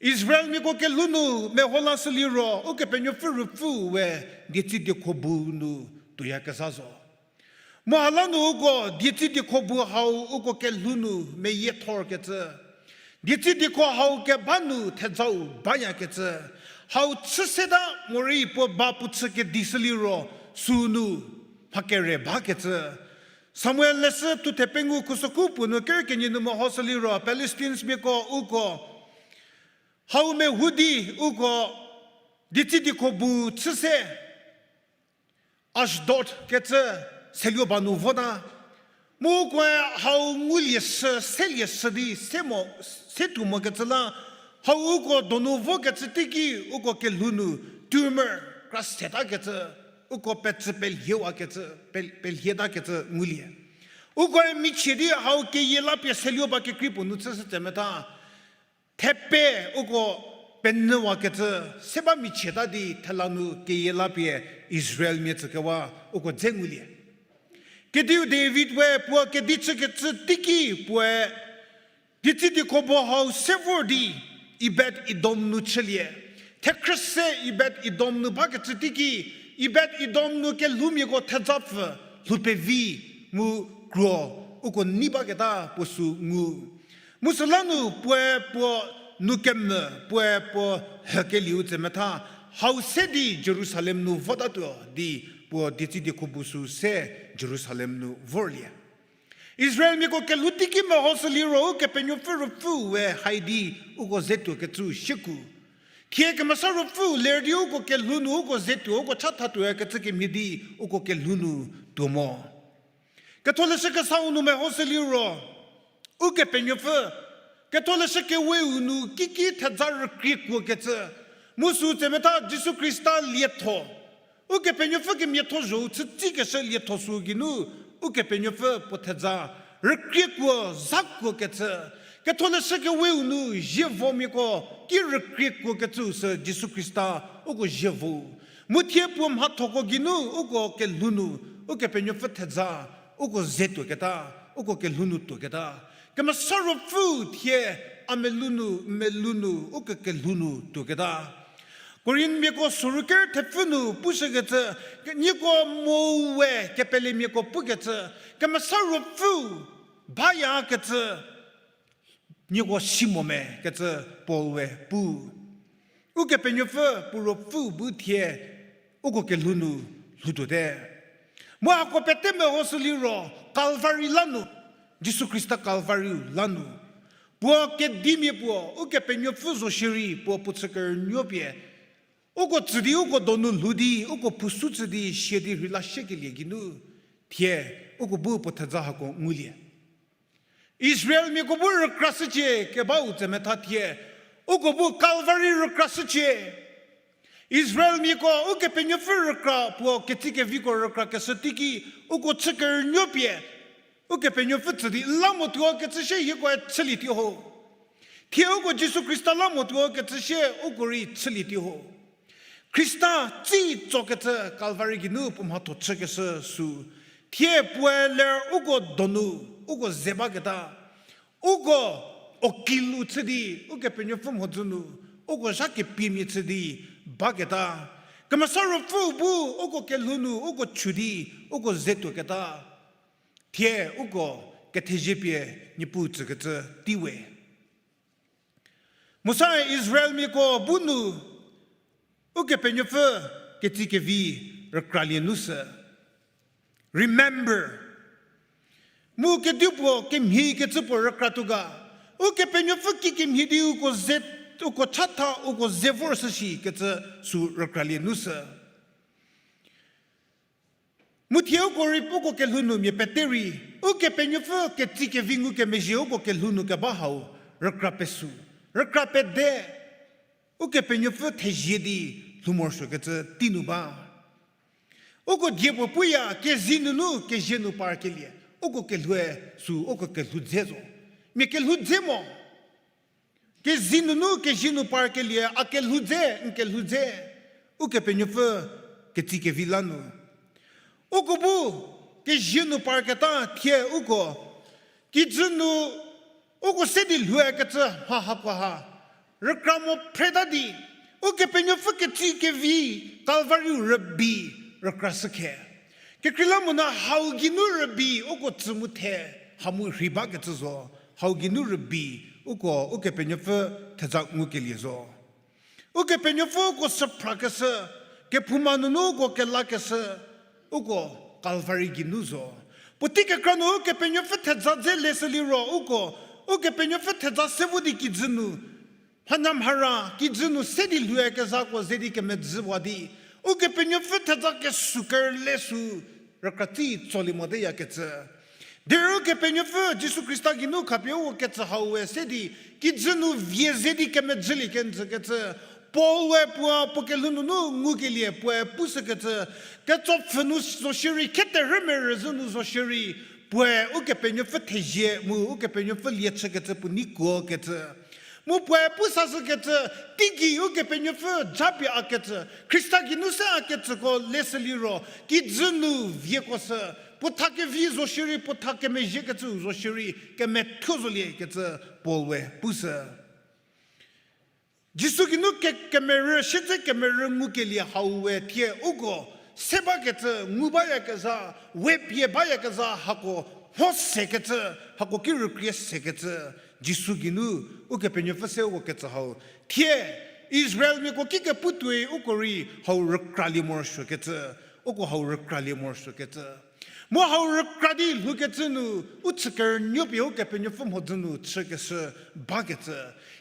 Israelmiako kelhou nu meho lashü liro Ukepenuopfü Ruopfü we dietsi diekho bu nu tuoyakezha zo. Mu hala nu uko dietsi diekho bu hau uko kelhou nu meyiethorkecü, dietsi diekho hau keba nu thejau bayakecü, hau chü seta morei puo ba puo chü kedishü liro sünu mha kere bakecü. Samuel leshü thuthe pengou khusokhu puo nu ker kenie nu mehoshü liro Palestiniesmiako uko hau mehou di uko dietsi diekho bu chü se Ashdod kecü seluo ba nu vota. Mu ukoe hau ngulie shü, selie shü di se mo, se tuo mokecü la, hau uko donu vokecü teiki uko kelhou nu tumor kra setakecü, uko pecü pelhiewakecü, pel-, pelhietakecü ngulie. Ukoe michie di hau keyie la pie seluo ba kekrei puo nu chüshü tse metha, thepe uko penyüwakecü, se ba michieta di thela nu keyie la pie Israelmia tsükewa uko dze ngulie. Kediu David we puo kedi chükecü teiki puoe dietsi diekho bu hau se vor di Obed-Edom nu chülie. Thekhrü se Obed-Edom nu bakecü teiki, Obed-Edom nu kelhoumiako thejapfü lhou pevi mu kro uko nei baketa puo sü ngu. Mu süla nu puoe puo nu kemvü puoe puo hükelieu tsemetha, hau se di Jerusalem nu votatuo di puo dietsi diekho bu sü se Jerusalem nu vorlie. Israelmiako kelhou teiki mehoshü liro Ukepenuopfü Ruopfüu we hai di uko ze tuokecü shieku. Thie Kemesa Ruopfüu ler di uko kelhou nu uko ze tuo, uko chathatuoyakecü kemhie di uko kelhou nu tuo mo. Ketholeshü Kesau nu mehoshü liro, Ukepenuopfü, Ketholeshü Keweu nu kiki thedza rükrie kuokecü, mu sü tsemetha Jisu Khrista lietho, Ukepenuopfü kemiatho zho-u chütsikeshü lietho sü geinu, Ukepenuopfü puo thedza rükrie kuo zha kuokecü, Ketholeshü Keweu nu zievomiako ki rükrie kuokecü sü Jisu Khrista uko zievo. Mu thie puo mhathoko geinu uko kelhou nu, Ukepenuopfü thedza, uko ze tuoketa, uko kelhou nu tuoketa. Kemesa Ruopfü thie a melou nu, melou nu, uko kelhou nu tuoketa. Korinthmiako soru ker thepfü nu pushükecü, ke-, nieko mo we kepelemiako pukecü, Kemesa Ruopfü bayakecü, nieko si mo me kecü Paul we pu. Ukepenuopfü puo Ruopfü bu thie uko kelhou nu lhoutuote. Mu hako pete mehoshü liro Calvary la nu, Jisu Khrista Calvary la nu, puo kedimia puo, Ukepenuopfü zo shierei puo puo chükerünuo pie uko tsü di uko donu lhou di uko phusu tsü di sia di rheila shiekelie geinu, thie uko bu puo thedza hako ngulie. Israelmiako bu rükrashücie kebau tsemetha thie uko bu Calvary rükrashücie. Israelmiako Ukepenuopfü rükra puo ketsikeviko rükrakeshü teiki uko chükerünuo pie Ukepenuopfü tsü di la mo tuo kecü shie hiekoe chülietuo ho. Thie uko Jisu Khrista la mo tuo kecü shie uko rei chülietuo ho. Khrista tsi tsokecü Calvary geinu puo mhatho chükeshü sü, thie puoe ler uko donu, uko ze baketa, uko okilu chü di, Ukepenuopfü mhodzü nu, uko zha kepiemia chü di baketa, Kemesa Ruopfü bu uko kelhou nu uko chü di, uko ze tuoketa, thie uko kethezie pie Niepuu tsükecü tei we. Mosa Israelmiako bu nu Ukepenuopfü ketsi kevi rükralie nu sü. Remember. Mu kedipuo kemhie kecü puo rükratuo ga. Ukepenuopfü kikemhie di uko ze, uko chatha, uko ze vor shüshi kecü sü rükralie nu sü. Mu thie uko rei uko kelhou nu mia pete rei, Ukepenuopfü ketsi kevi ngukemezhie uko kelhou nu keba hau, rükra pesu, rükra pede, Ukepenuopfü thezie di lhou morosuokecü tei nu ba. Uko die puo puya, kezie nunu kezie nu parkelie, uko kelhoue sü uko kelhou dze zo. Mia kelhou dze mo. Kezie nunu kezie nu parkelie, a kelhou dze, n kelhou dze, Ukepenuopfü ketsi kevi la nu. Uko bu kezie nu parketa thie uko, kijü nu uko se di lhoukecü mha hako ha, rükra mo phreta di, Ukepenuopfü ketsi kevi Calvary-u rübei rükrashükhe. Kekreilamonyü hau geinu rübei uko tsü mu the, ha mu rhei bakecü zo, hau geinu rübei uko Ukepenuopfü theza ngukelie zo. Ukepenuopfü uko süphrakeshü, kephouma nunu uko kelakeshü, uko Calvary geinu zo. Puotei kekra nu Ukepenuopfü theza dze leshü liro uko, Ukepenuopfü theza se vo di kijü nu, mhanyamhara kijü nu se di lhoukezhako ze di kemedzüwa di, Ukepenuopfü theza kesü kerle sü rükra tsi tsolie moteyakecü. Derei Ukepenuopfü Jisu Khrista geinu khapie uko kecü hau we se di, kijü nu vie ze di kemedzülie kenjükecü, Paul we puo, puo kelhou nunu ngukelie puoe pushükecü, ketsopfhü nu zo shierei, kheterhü merüzhü nu zo shierei, puoe Ukepenuopfü thezie mu Ukepenuopfü lie chükecü puo neikuokecü. Mu puoe pusashükecü, teigei Ukepenuopfü japie a kecü, Khrista geinu se a kecüko leshü liro, kijü nu vieko sü, puo tha kevi zo shierei, puo tha kemezhiekecüu zo shierei, kemethuo zoliekecü Paul we pushü. Jisu geinu ke-, kemerü, siedze kemerü ngukelie hau we thie uko se bakecü, ngu bayakezha, we pie bayakezha hako mho sekecü, hako ki rükrie sekecü, Jisu geinu Ukepenuopfü se uko ketsü hau. Thie Israelmiako ki kepu tuoi uko rei hau rükralie morosuokecü, uko hau rükralie morosuokecü. Mu hau rükra di lhoukecü nu, u chü kerünuo pie Ukepenuopfü mhodzü nu chükeshü bakecü.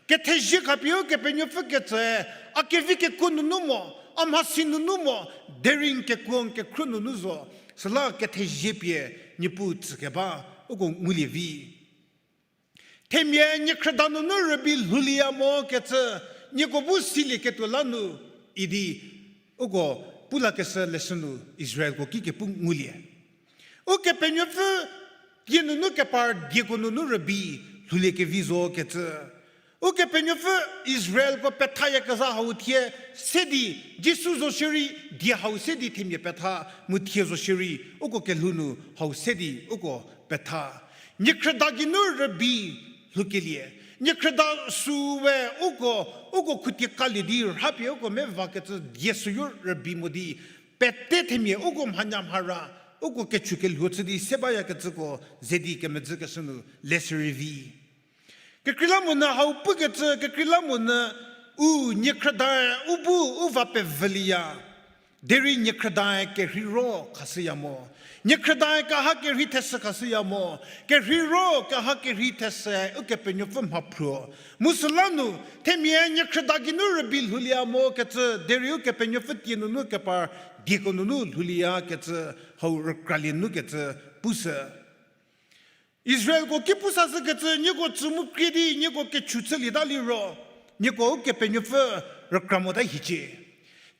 Kethezie khapie Ukepenuopfü ketsüe, a kevi kekuo nunu mo, a mhasi nunu mo, derei n kekuo n kekhruo nunu zo, süla kethezie pie Niepuu tsükeba, uko ngulie vi. Themia niekhrüda nunu rübei lhoulieya mo kecü, nieko bu silieketuo la nu, idi, uko pulakeshü leshü nu Israelko ki kepu ngulie. Ukepenuopfü die nunu kepar dieko nunu rübei lhouliekevi zo kecü. Ukepenuopfü Israelko pethayakezha hau thie se di, Jisu zo shierei die hau se di themia petha, mu thie zo shierei uko kelhou nu hau se di uko petha. Niekhrüda geinu rübei lhoukelie. Niekhrüda süu we uko, uko khutie kalie di rhapie uko mevakecü die süyo rübei mo di, pete themia uko mhanya mhara, uko kechu kelhuo chü di se bayakecüko ze di kemedzükeshü nu leshü rei vi. Kekreilamonyü hau pukecü, kekreilamonyü u niekhrüdae u bu u va pevülieya. Derei niekhrüdae kerheiro khashüya mo. Niekhrüdae keha kerhei theshü khashüya mo. Kerheiro keha kerhei theshü Ukepenuopfü mhaphruo. Mu süla nu, themia niekhrüda geinu rübei lhoulieya mo kecü, derei Ukepenuopfü tie nunu kepar dieko nunu lhoulieyakecü, hau rükralie nukecü pushü. Israelko ki pusashükecü, nieko tsü mu krie di nieko kechu chülieta liro, nieko Ukepenuopfü rükra mota hiecie.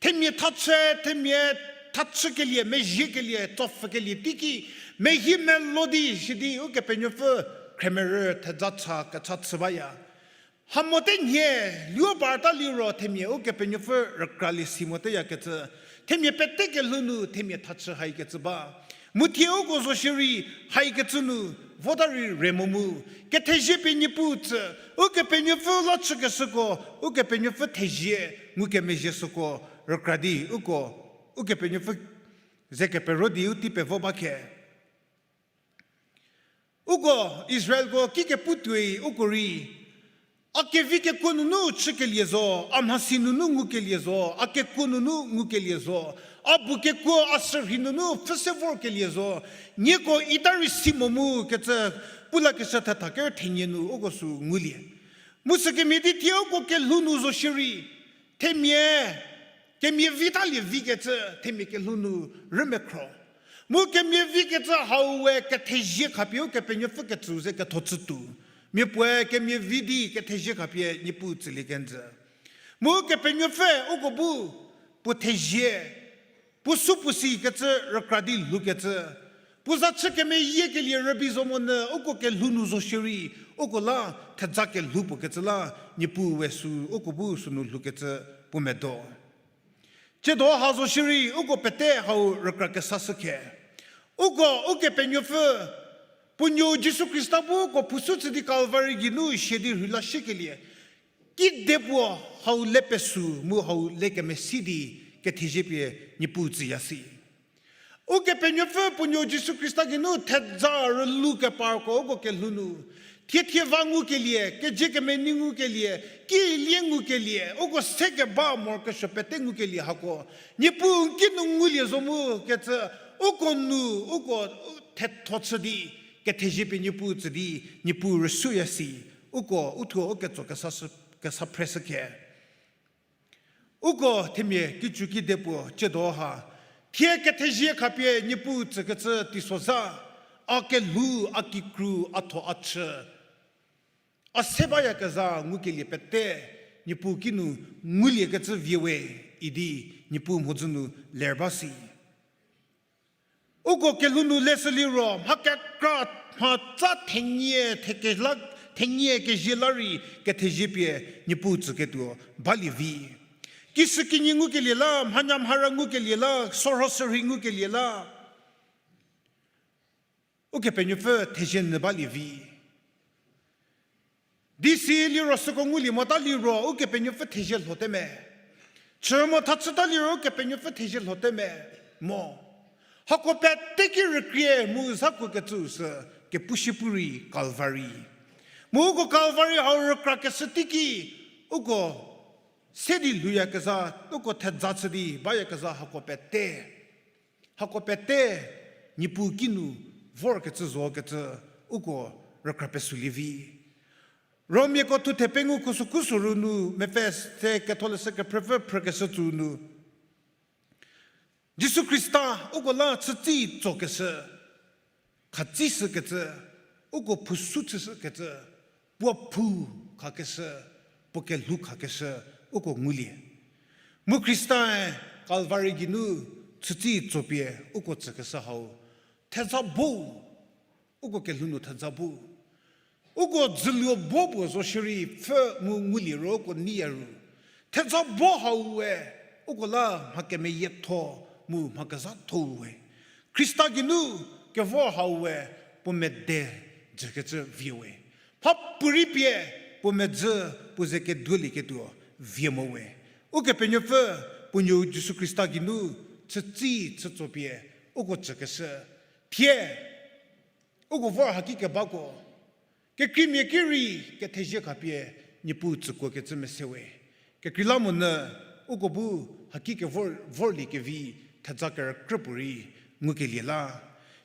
Themia thachü, themia thachükelie, mezhiekelie, tsopfükelie teiki, mehie melo di sidi Ukepenuopfü khremerü thedza cha kecha chü baya. Ha mote nhie, luo parta liro themia Ukepenuopfü rükralie si moteyakecü, themia pete kelhou nu themia thachü haikecü ba. Mu thie uko zo shierei haikecü nu, vota rei re mo mu, kethezie pie Niepuu tsü, Ukepenuopfü la chükeshüko, Ukepenuopfü thezie, ngukemezhie süko, rükra di uko, Ukepenuopfü ze kepero di u tei pevo ba khe. Uko Israelko ki kepu tuoi uko rei, a kevi kekuo nunu chükelie zo, a mhasi nunu ngukelie zo, a kekuo nunu ngukelie zo, a bu kekuo a sürhei nunu pfhüse vorkelie zo, nieko ita rei si mo mu kecü, pulakeshü thetha ker thenie nu uko sü ngulie. Mu sükemhie di thie uko kelhou nu zo shierei, themia, kemia vitalie vikecü, themia kelhou nu rümekhro. Mu kemia vikecü hau we kethezie khapie Ukepenuopfü ketsü ze ketho chütuo. Mia puoe kemia vi di kethezie khapie Niepuu tsülie kenjü. Mu Ukepenuopfü uko bu, puo thezie, puo supuo sikecü rükra di lhoukecü. Puo za chü kemeyiekelie rübei zo monyü uko kelhou nu zo shierei, uko la thedza kelhou puo kecü la, Niepuu we sü uko bu sünu lhoukecü puo medo. Tsiedo ha zo shierei, uko pete hau rükra kesashü khe. Uko, Ukepenuopfü, puo nuo Jisu Khrista bu uko phusu chü di Kalvari geinu sia di rheila shükelie. Kedipuo hau le pesü mu hau le kemesi di kethezie pie Niepuu tsüya si. Ukepenuopfü puo nuo Jisu Khrista geinu thedza rülu keparko uko kelhou nu, thie thie va ngukelie, kezie kemenei ngukelie, kilie ngukelie, uko se keba morokesuo pete ngukelie hako, Niepuu n ki nu ngulie zo mu kecü, uko nu, uko thetho chü di, kethezie pie Niepuu tsü di, Niepuu rüsuoya si, uko uthuo u ketso kesa phre shü khe. Uko themia kicu kidepuo tsiedo ha, thie kethezie khapie Niepuu tsükecü teisozha, a kelhou, a kikru, a tho a chü, a se bayakezha ngukelie pete, Niepuu kinu nguliekecü vie we idi Niepuu mhodzü nu ler ba si. Uko kelhou nu leshü liro, mha kekra, mhatsa thenie, thekela, thenie kezie la rei kethezie pie Niepuu tsüketuo balie vi. Kishükinyi ngukelie la, mhanya mhara ngukelie la, sorho sürhei ngukelie la, Ukepenuopfü thezie nyü balie vi. Di si liro süko ngulie mota liro Ukepenuopfü thezie lhote me. Chü mo thachüta liro Ukepenuopfü thezie lhote me. Mo. Hako pete ki rükrie mu zhakuo kecüu sü kepushü pu rei Kalvari. Puo uko Calvary hau rükrakeshü teiki, uko se di lhouyakezha, uko thedza chü di bayakezha hako pete, hako pete, Niepuu kinu vorkecü zokecü, uko rükra pesülie vi. Romiako thuthe pengou khusokhu soru nu mepfü se ketholeshü kephrüpfü phrükeshü tsü nu, Jisu Khrista uko la chütsi tsokeshü, khatsishükecü, uko phusu chüshükecü, puo phu khakeshü, puo kelhou khakeshü, uko ngulie. Mu Khristae Calvary geinu chütsi tsopie uko tsükeshü hau, thedza bo, uko kelhou nu thedza bo. Uko dzüluo bo puo zo shierei pfhü mu ngulie ro uko neiya ru, thedza bo hau we, uko la mha kemeyietho mu mha kezhatho we. Khrista geinu kevor hau we, puo mede dzükecü vie we. Mhapuorei pie puo medzü puo ze keduolieketuo vie mo we. Ukepenuopfü puo nuou Jisu Khrista geinu chütsi chütsopie uko tsükeshü. Thie uko vor haki kebako, kekreimia ki rei kethezie khapie Niepuu tsükuokecü mese we. Kekreilamonyü uko bu haki kevor, vorlie kevi thedza kerükrü puorei ngukelie la,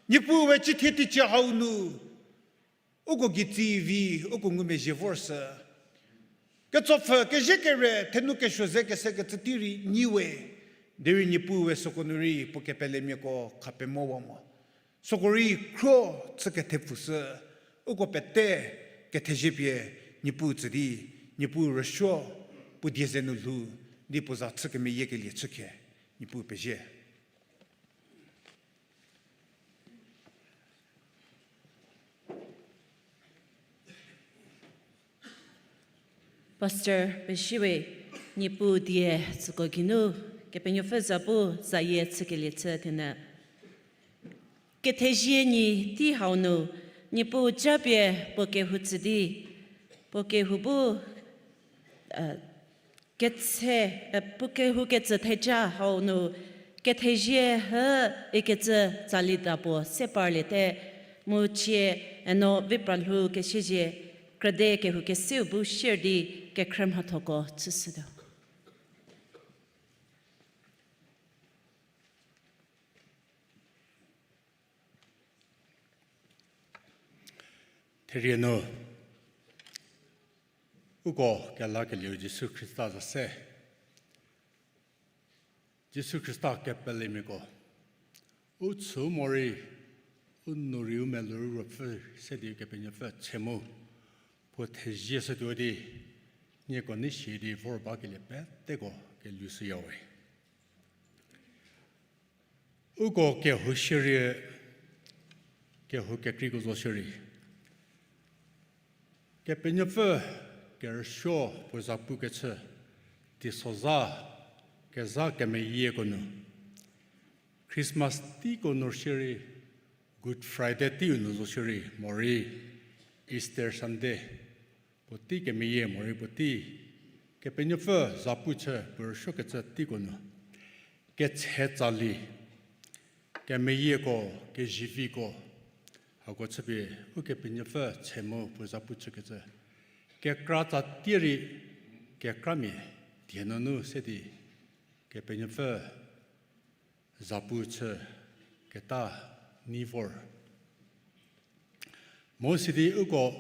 Niepuu we cithie teicie hau nu uko gei tsi vi uko ngumezhie vor sü, ketsopfü kezhie kere thenu kesuo ze kese kecü tei rei nyi we. Derei Niepuu we süko nu rei puo kepelemiako kha pemowa mo. Süko rei khro chü kethepfu sü, uko pete kethezie pie Niepuu tsü di, Niepuu rüsuo puo die ze nu lhou di puo za chü kemeyiekelie chükhe. Niepuu pezie. Pastor Peshiwe, Niepuu die tsüko geinu, Kepenuopfü za bu zayie chükelie chü thienyü. Kethezie nyi tei hau nu, Niepuu japie puo kehou tsü di, puo kehou bu, ketse, puo kehou ketsü theja hau nu, kethezie hü ikecü tsali da puo se parliete, mu cie eno vi pralhou kesiezie, krüde kehou keseu bu sier di kekhrü mhathoko chüshütuo. Therie nu, uko kelakelieu Jisu Khrista za se. Jisu Khrista kepelemiako, u chü morei, u nou rei u melou rei ruopfü se di Kepenuopfü che mu, puo thezie shütuo di, nieko nei sie di vor bakelie peteko kelushüyawe. Uko kehou shierei, kehou kekreiko zo shierei, Kepenuopfü kerüsuo puo zapukechü, teisozha kezha kemeyieko nu, Christmas teiko nu shierei, Good Friday teiu nu zo shierei, morei Easter Sunday, puotei kemeyie morei puotei, Kepenuopfü zapu chü puo rüsuokecü teiko nu, ketse tsali, kemeyieko, keziviko, hako chüpie Ukepenuopfü che mu puo zapu chükecü, kekra tsatie rei, kekramia die nunu se di, Kepenuopfü zapu chü keta nei vor. Mu sidi uko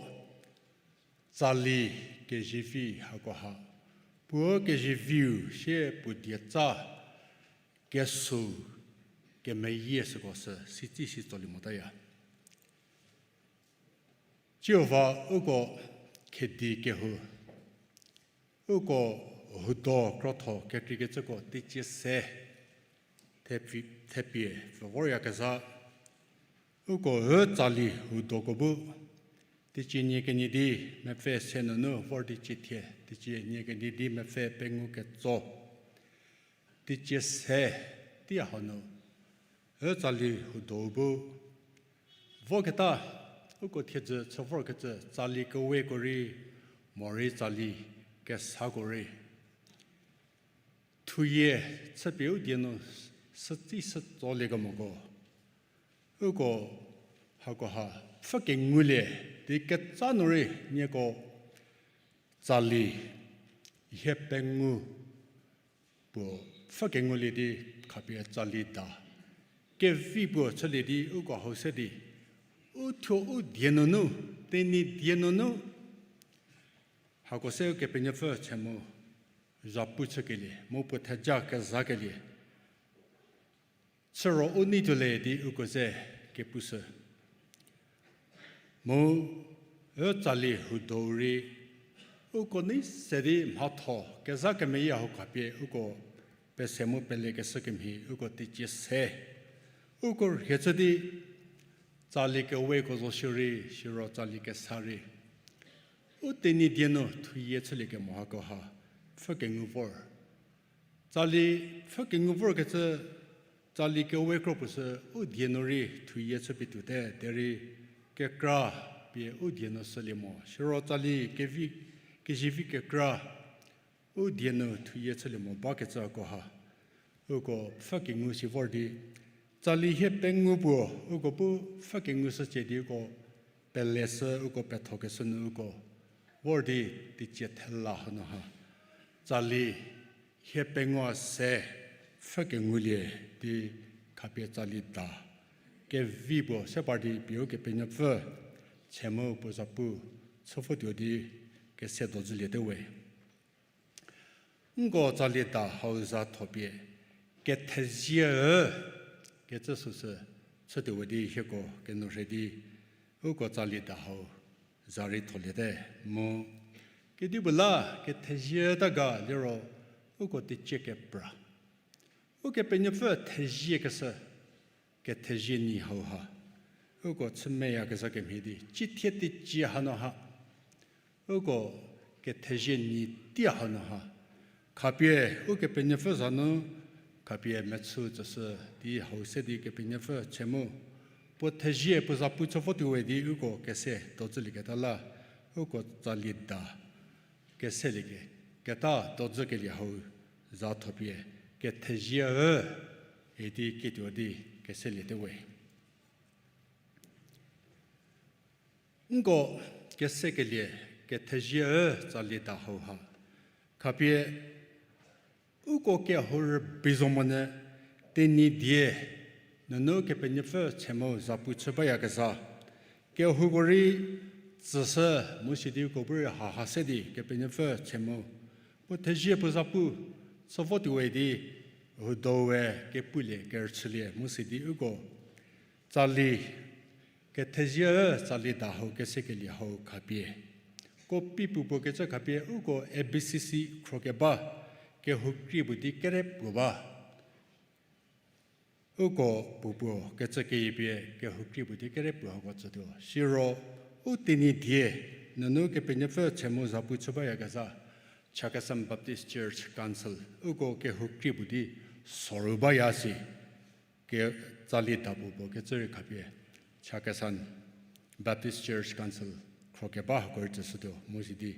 tsali kezivi hakoha, puo keziviu sie puo dietsa kesou kemeyie süko sü sitsi si tsolie motaya. Tsiu va uko khedi kehou, uko hudo krotho kekreikecüko teicie se, thepie, thepie pfü voryakezha, uko ü tsali hudoko bu, teicie nie kenie di mepfü se nunu vor di cie thie, teicie nie kenie di mepfü pengou ketso, teicie se tei hanu, ü tsali hudo bu voketa, uko thiedzü chü vorkecü tsali keweko rei, morei tsali kesako rei, thuyie chüpie u die nu sütsi sü tsoliekemoko, uko hakoha pfhü kengulie Di ketsa nu rei nieko tsali hie pengou puo pfhü kengulie di khapie tsali da kevi puo chülie di uko hau se di, u thuo u die nunu, Tenyidie nunu, hako se Ukepenuopfü che mu zhapu chükelie mu puo theja kezakelie chü ro u nei tuole di uko ze kepushü. Mu, ü tsali hudo rei, uko nei se di mhatho kezha kemeyie hau khapie uko pese mu pelekeshü kemhie uko teicie se. Uko rhie chü di, tsali keweko zo shierei, siro tsali kesa rei, u Tenyidie nu thuyie chülie kemo hako ha pfhü kengu vor. Tsali pfhü kengu vorkecü, tsali kewe kro puo sü u die nu rei thuyie chüpie tuote, derei kekra pie u die nu shülie mo. Siro tsali kevi, kezivi kekra u die nu thuyie chülie mo bakecü hako ha uko pfhü kengu si vor di, tsali hie pengou puo uko bu pfhü kengu shücie di uko peleshü, uko pethokeshü nu uko vor di teicie thela hanu ha tsali hie pengou se pfhü kengulie di khapie tsali da kevi puo se par di pie Ukepenuopfü che mu puo zhapu chü votuo di kese dozüliete we. Nko tsali da hau za thopie, kethezie ü kecü süsü chütuowe di hieko kenourhei di uko tsali da hau za rei tholiete mu. Kedipuo la kethezie ta ga liro uko teicie kepra. Ukepenuopfü theziekeshü, kethezie nyi hau ha uko chü meyakezha kemhie di, cithie teicie hanu ha uko kethezie nyi tei hanu ha khapie Ukepenuopfü za nu khapie mechü tsüshü di hau se di Kepenuopfü che mu puo thezie puo zhapu chü votuowe di uko kese dozülieketa la, uko tsali da keselie ke, keta dozükelie hau za thopie, kethezie ü idi kituo di keseliete we. Nko kesekelie kethezie ü tsali da hau ha khapie uko kehou rübei zo monyü Tenyidie nunu Kepenuopfü che mu zhapu chü bayakezha kehouko rei tsüshü mu sidi uko bu rei haha se di Kepenuopfü che mu puo thezie puo zhapu chü votuowe di hudowe kepulie kerüchülie mu sidi uko tsali kethezie ü tsali da hau kesekelie hau khapie, kopi puo puo kecü khapie uko A B C C khro keba kehou krie puo di kere puo ba. Uko puo puo kecü keyie pie kehou krie puo di kere puo hako tsütuo. Siro u Tenyidie nunu Kepenuopfü che mu zhapu chü bayakezha Chakhesang Baptist Church Council uko kehou krie puo di soru baya si. Ke tsali da puo puo kecü rei khapie Chakhesang Baptist Church Council khro keba hako rei tsüshütuo mu sidi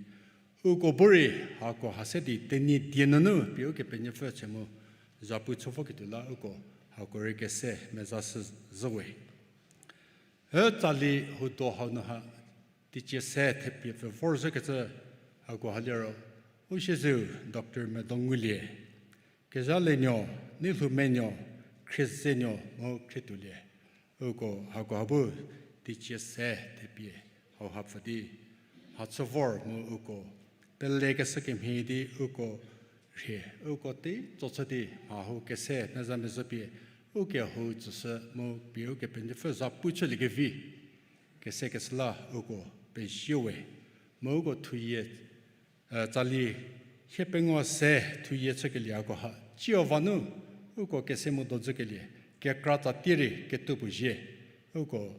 uko bu rei hako ha se di Tenyidie nunu pie Ukepenuopfü che mu zhapu chü voketuo la uko hako rei kese mezashü zhüwe. Ü tsali hudo hau nu ha teicie se thepie pfü vorzhükecü hako ha liro u siezeu Doctor Medongulie, Kezhalie Nuo, Neilhoume Nuo, Khrieze Nuo mu Khrietuolie. Uko hako ha bu teicie se thepie hau ha pfü di mhachü vor mu uko pelekeshü kemhie di uko rhie, uko tei tso chü di mha hau kese meza mezhü pie ukehou tsüshü mu pie Ukepenuopfü zhapu chüliekevi kese keshü la uko pezie we. Mu uko thuyie, tsali hie pengou se thuyie chükelie hako ha tsiu va nu uko kese mu dozükelie kekra tsatie rei ketuo puo zie. Uko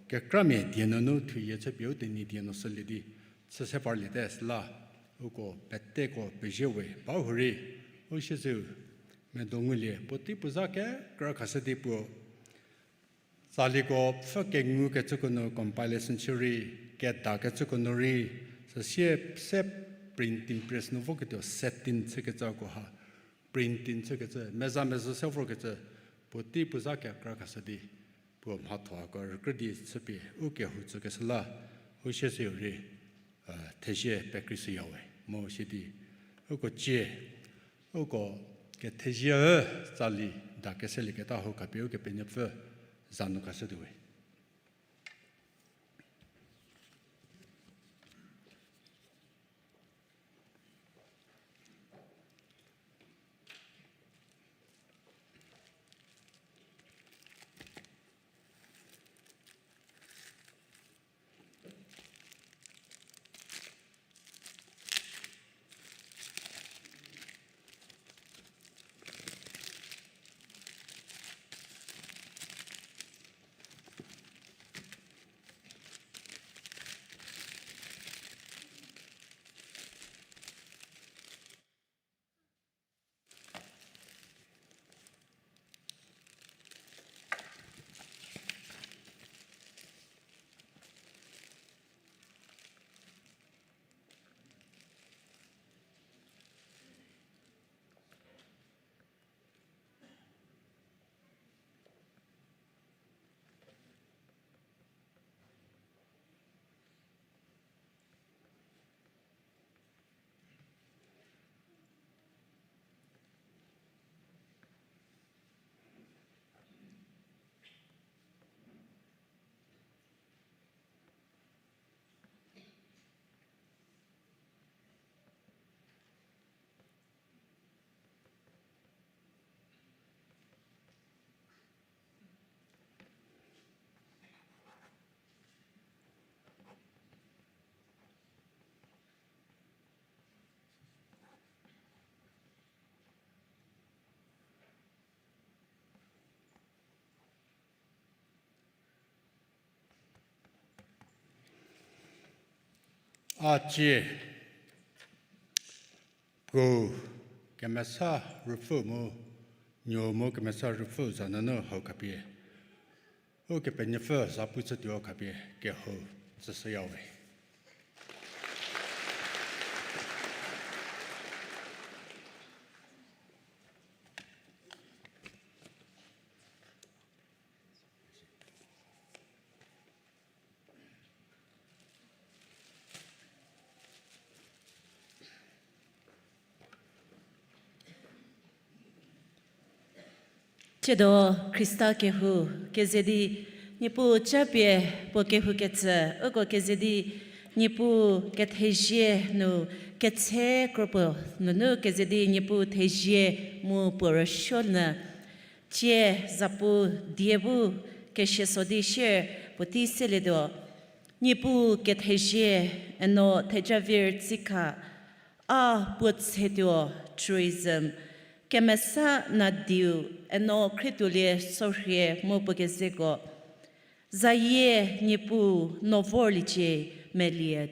kekramia die nunu thuyie chüpie u Tenyidie nu shülie di chü se parliete süla uko peteko pezie we. Ba hurei u siezeu Medongulie puotei puo zha kekra khashü di puo tsaliko pfhü kengu kecüko nu compilation chü rei, kedakecüko nu rei, süsie se printing press nu voketuo setting chükecüko ha, printing chükecü meza mezhü se vorkecü puotei puo zha kekra khashü di puo Uko mhatho hako rükrü di chüpie u kehou tsükeshü la, u sieseu rei, a, thezie pekreishüyawe. Mu sidi, uko cie, uko kethezie-e tsali da keselieketa hau khapie Ukepenuopfü za nu khashütuowe. A cie, puo kemesa ruopfü mu, nuo mu kemesa ruopfü za nunu hau khapie Ukepenuopfü za pu chütuo khapie kehou tsüshüyawe. Tsiedo Khrista kehou keze di Niepuu japie puo kehoukecü uko keze di Niepuu kethezie nu ketse kropuo nunu keze di Niepuu thezie mu puo rüsuo nyü. Tsie zapu die bu kesia so di sier puotei selietuo. Niepuu kethezie, eno Thejavir Tsikha, a puo tsetuo tourism, kemesa nadiu, eno khrietuolie sorhie mu puo kezeko. Zayie Niepuu no vorliecie melie.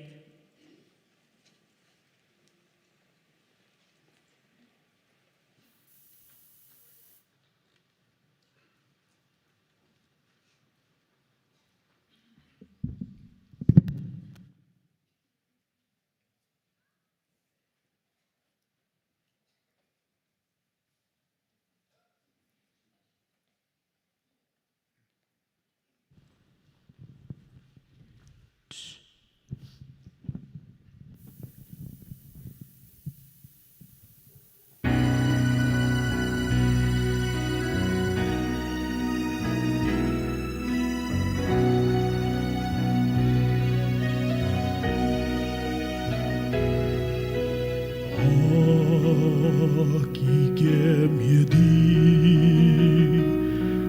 A kikemhie di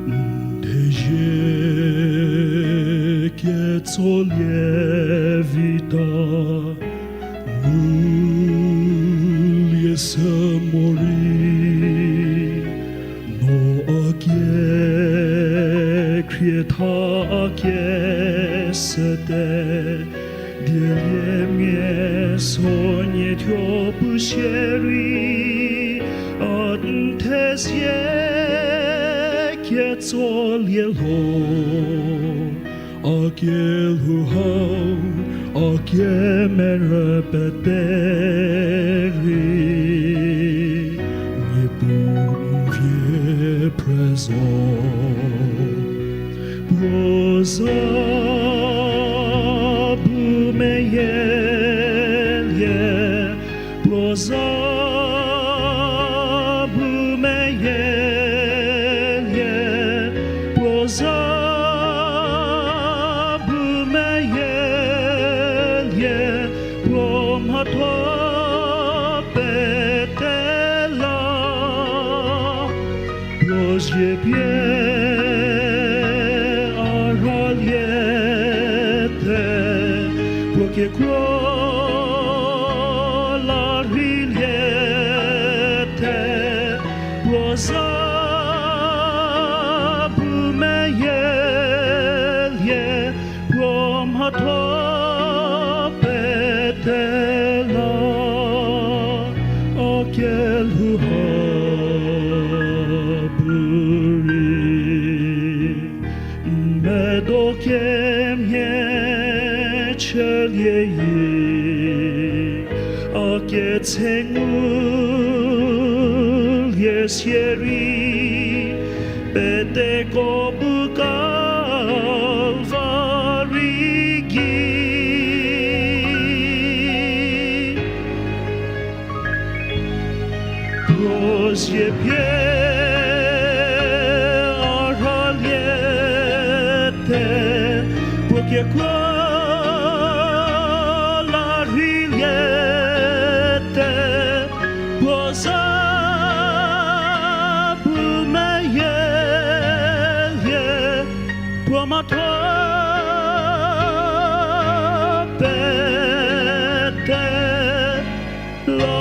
n thezie ketsolie vita, ngulie sü morei, no a kie khrietha a kie sete, dieliemia so nie thuo pu shierei, a n thezie ketsolie lho. A kelhou hau, a kemerü pete rei, Niepuu n vie present. Za bu meyielietuo, za bu meyielietuo, za bu meyielietuo mhatho pete la. Puo zie pie a rhaliete, puo kekuo la rheiliete, puo za bu meyielietuo mhatho pete la. A kelhou ha bu rei n medo kemhie chülie, a ketse ngulie sierei, peteko bu Kalvari gei. Puo zie pie a rhaliete, puo kekuo la rheiliete, puo za bu meyielietuo mhatho pete la.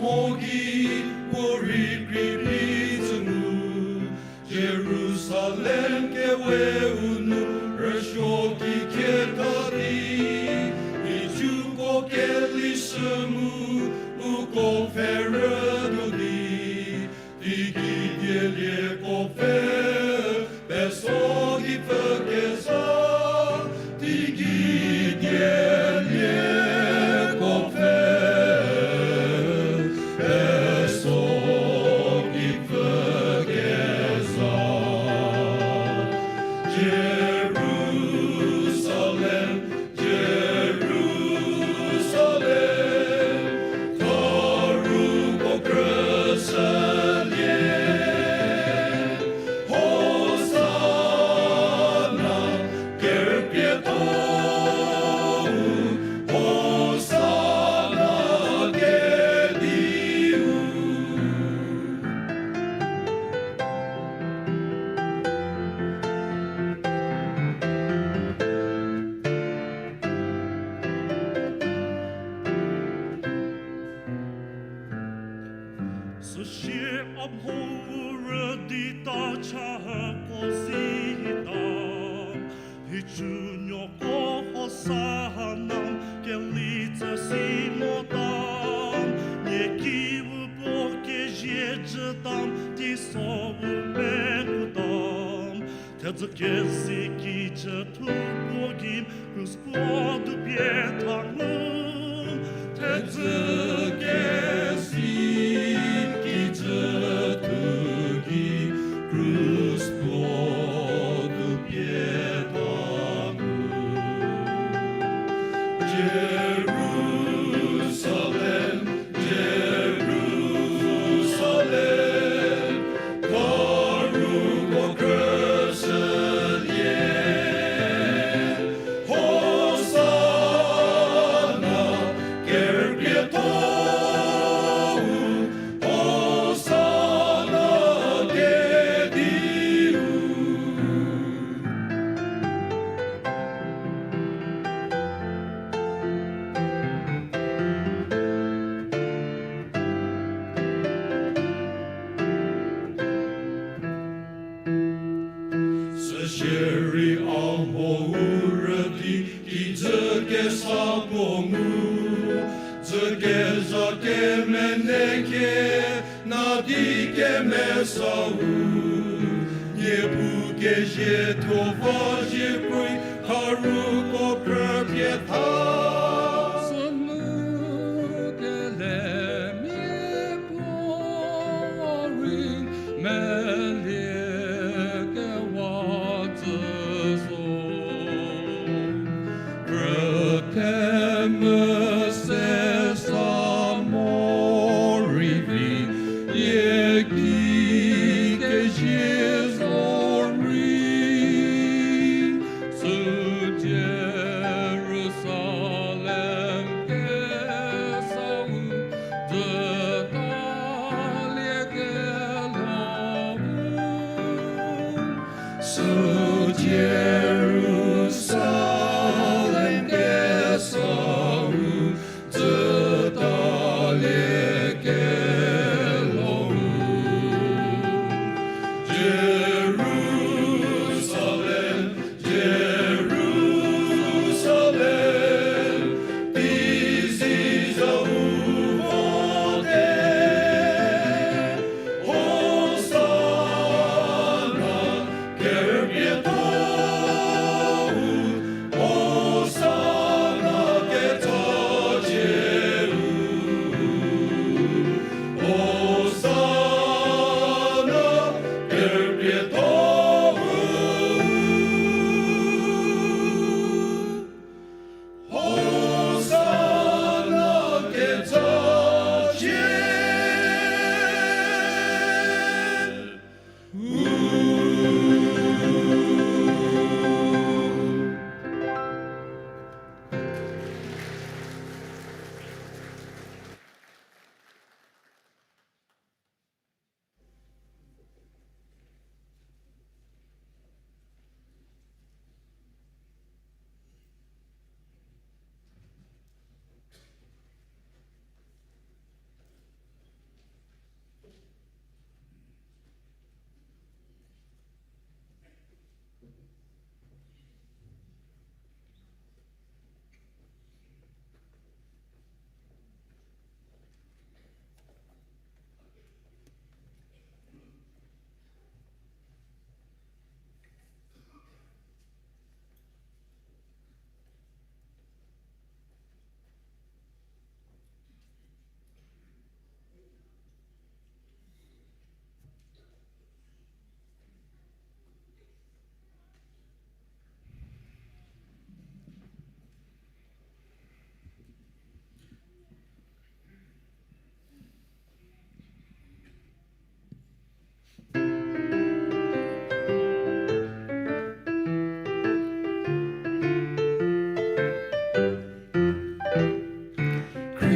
Mo ki puo rei kripie tsü ngu, Jerusalem kewe u nu rüsuo ki khie tha di, icüko kelishü mu, uko pfhe rüdu di, teigei dielieko pfhe, peso ki pfü kezha, teigei dielieko pfhe, peso ki pfü kezha. Jerusalem, Jerusalem, karuko krüshülie. Hosana, kerpie to, Hosana kediu. Süsie a mho u rüdi ta chako si ta, hicü nuoko Hosana keli tsü si mota, nie ki u puo kezie jüta, teiso u mekuta. Thedzü kesi kijü thupuo gei, krus puo dupie tha ngu. Thedzü kesi kijü thu gei, krus puo dupie tha ngu. Jerusalem, Jerusalem, karuko krüshülie. Hosana, kerpie to, Hosana kediu. Süsie rei a mho u rüdi kijü kesa puo ngu, dzü kezha kemenei khe, nadi kemesau, Niepuu kezie thuo va ziekrui, karuko krüpie tha. Sünu kelemia puo rei melie kewa tsü zo. Krüthemü se sa morei vi, yie ki kezie zorei. Sü Jerusalem kesau, dzütalie kelou. Sü Jerusalem kesau, dzütalie kelou. Jerusalem, Jerusalem, teiziza u vote, Hosana, kerpie to,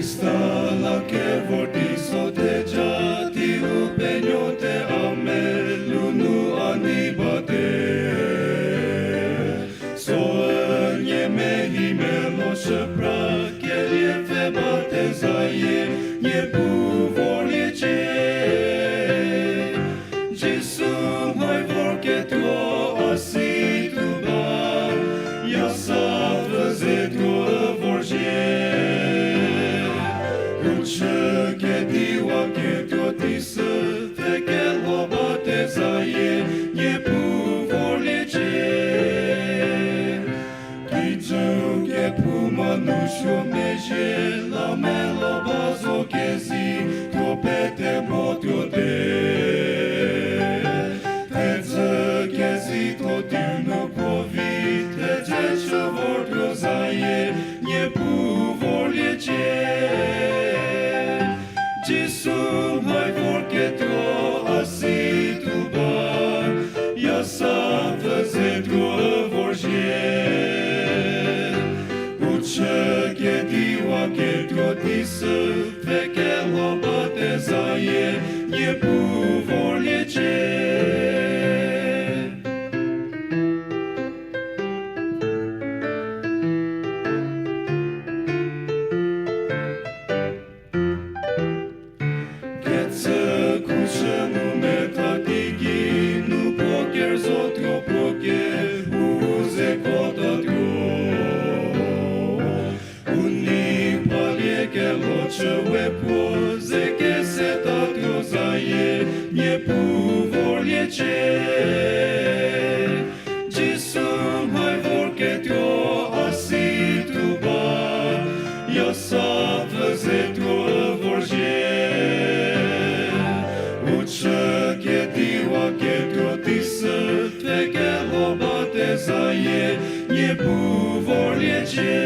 Khrista la kevor teiso theja, tei u penuo te a melou nu a nei bate. Süu nie mehimelo shüpra, kelie pfhe ba thezayie, Niepuu vorliecie. Jisu mhai vorketuo a si tuo ba, ya sa pfü ze tuo vorzhie. U chü kediwa ketuo teisü, pfhe kelo ba thezayie, Niepuu vorliecie. Kijü kephouma nu suo mezhie, la melo ba zo kezi, tuo pete mo tuote. Thedzü kezi tuo tiu nu puo vi, thedze chü vor tuo zayie, Niepuu vorliecie. Jisu mhai vorketuo a si tuo ba, ya sa pfü ze tuo vorzhie. U chü kediwa ketuo teisü, pfhe kelo ba thezayie, Niepuu vorliecie. Kecü khushü mu metha teiki nu puo kerüzo tuo puo ke u ze kuotatuo. U nei palie kelo chü we puo ze kesetatuo zayie, Niepuu vorliecie. Jisu mhai vorketuo a si tuo ba, ya sa pfü ze tuo vorzhie. U chü kediwa ketuo teisü, pfhe kelo ba thezayie, Niepuu vorliecie.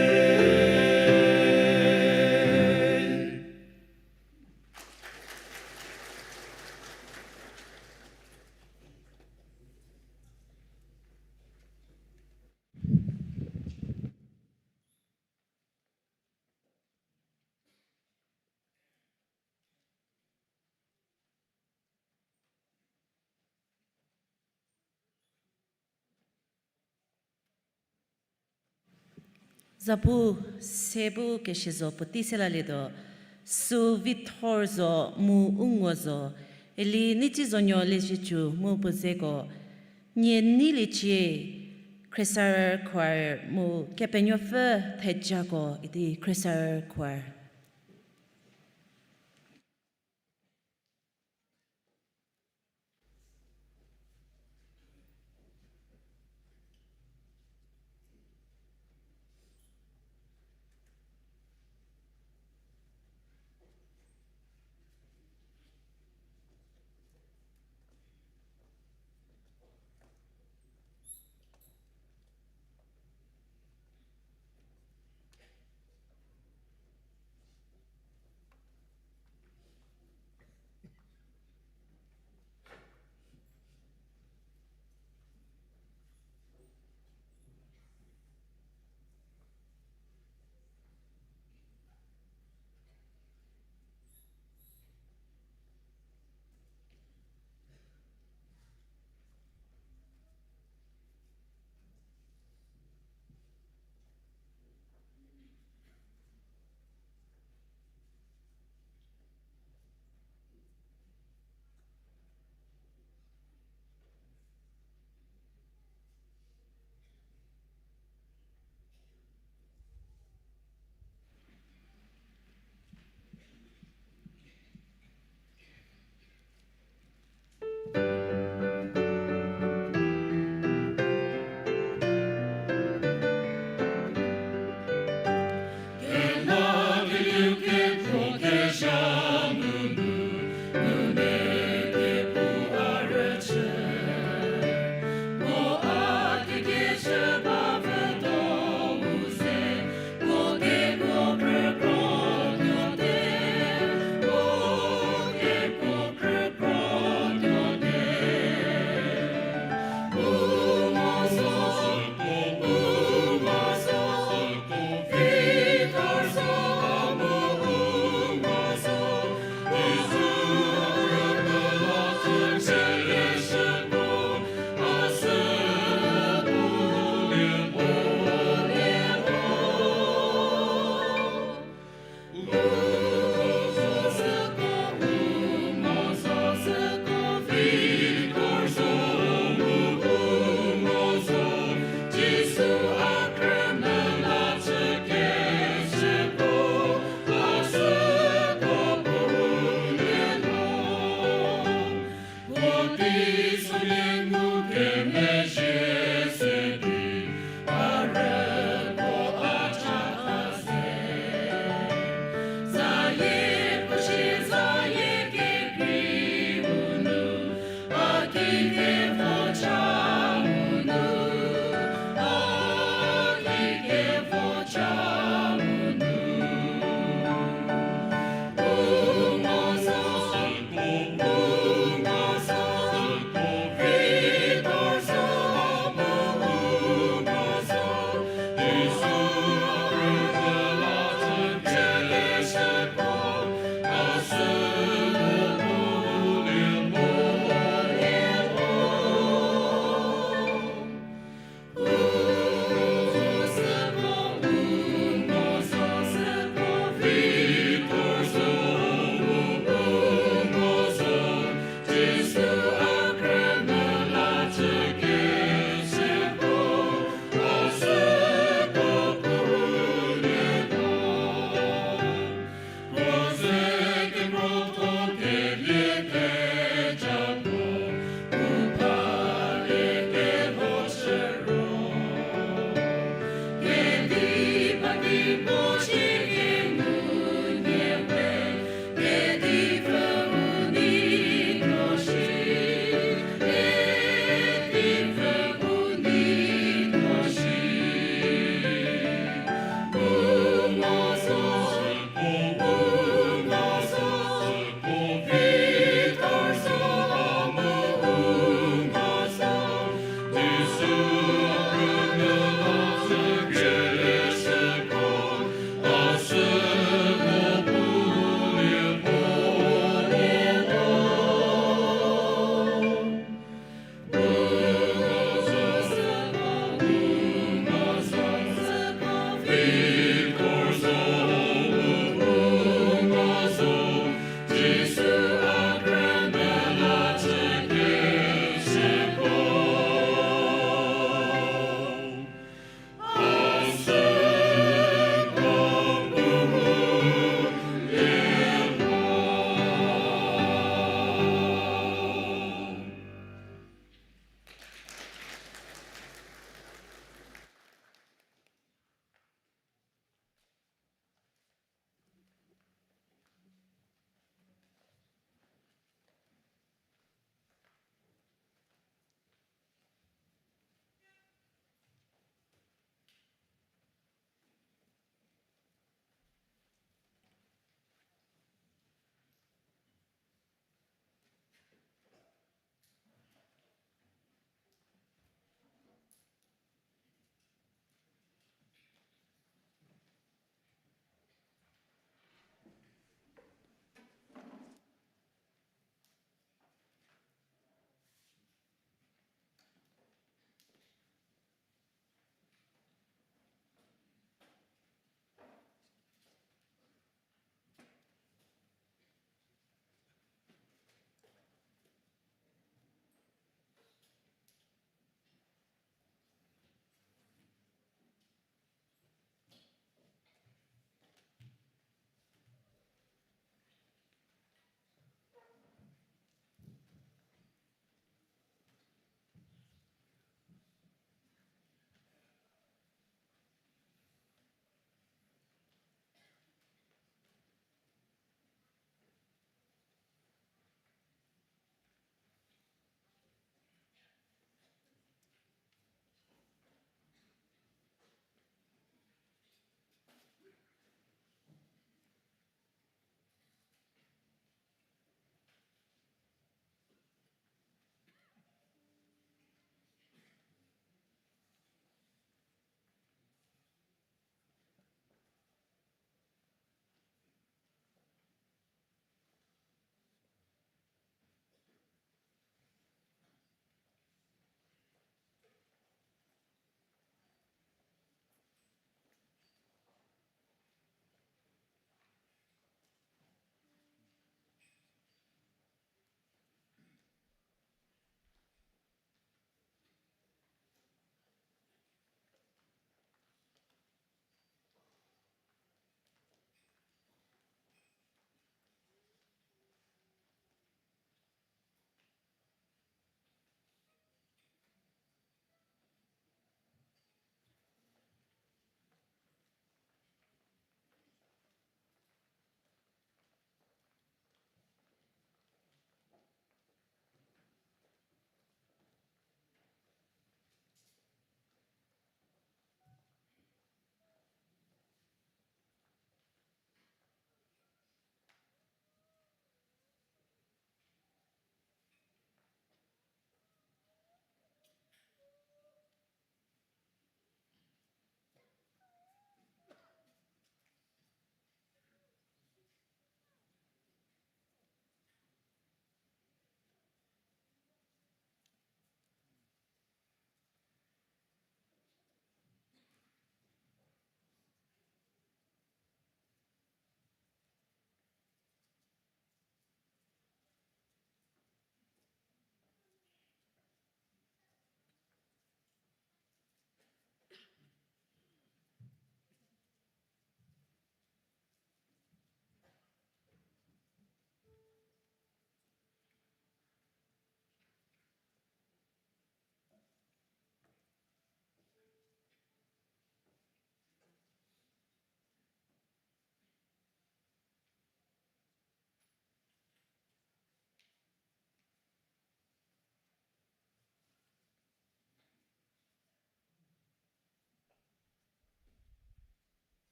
Zapu se bu kesie zo puotei se lalietuo, süu vithor zo mu u ngo zo, eli neitsi zonuo liezhiecü mu puo zeko, nie neiliecie, Khriesarü Choir mu Kepenuopfü Thejako idi Khriesarü Choir.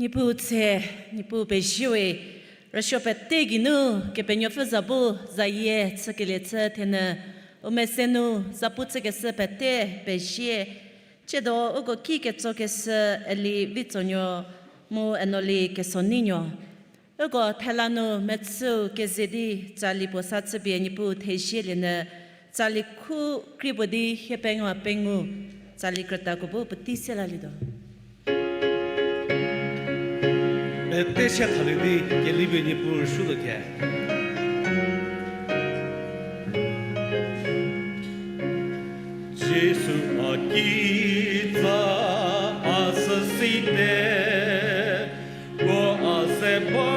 Niepuu tse, Niepuu pezie we, rüsuo pete geinu, Kepenuopfü za bu, zayie chükelie chü thenyü, u mese nu, zapu chükeshü pete, pezie, tsiedo uko ki ketsokeshü Eli Vitsonuo, mu Enoli Kesoneinuo. Uko thela nu mechüu keze di tsali puo sa chüpie Niepuu thezielie nyü, tsali khu krie puo di hie pengou pengou, tsali krütako bu puotei se lalietuo. Pete se thalie di, keli pie Niepuu rüsuo tuo ke. Jisu a kitsa a süsite, puo a se ba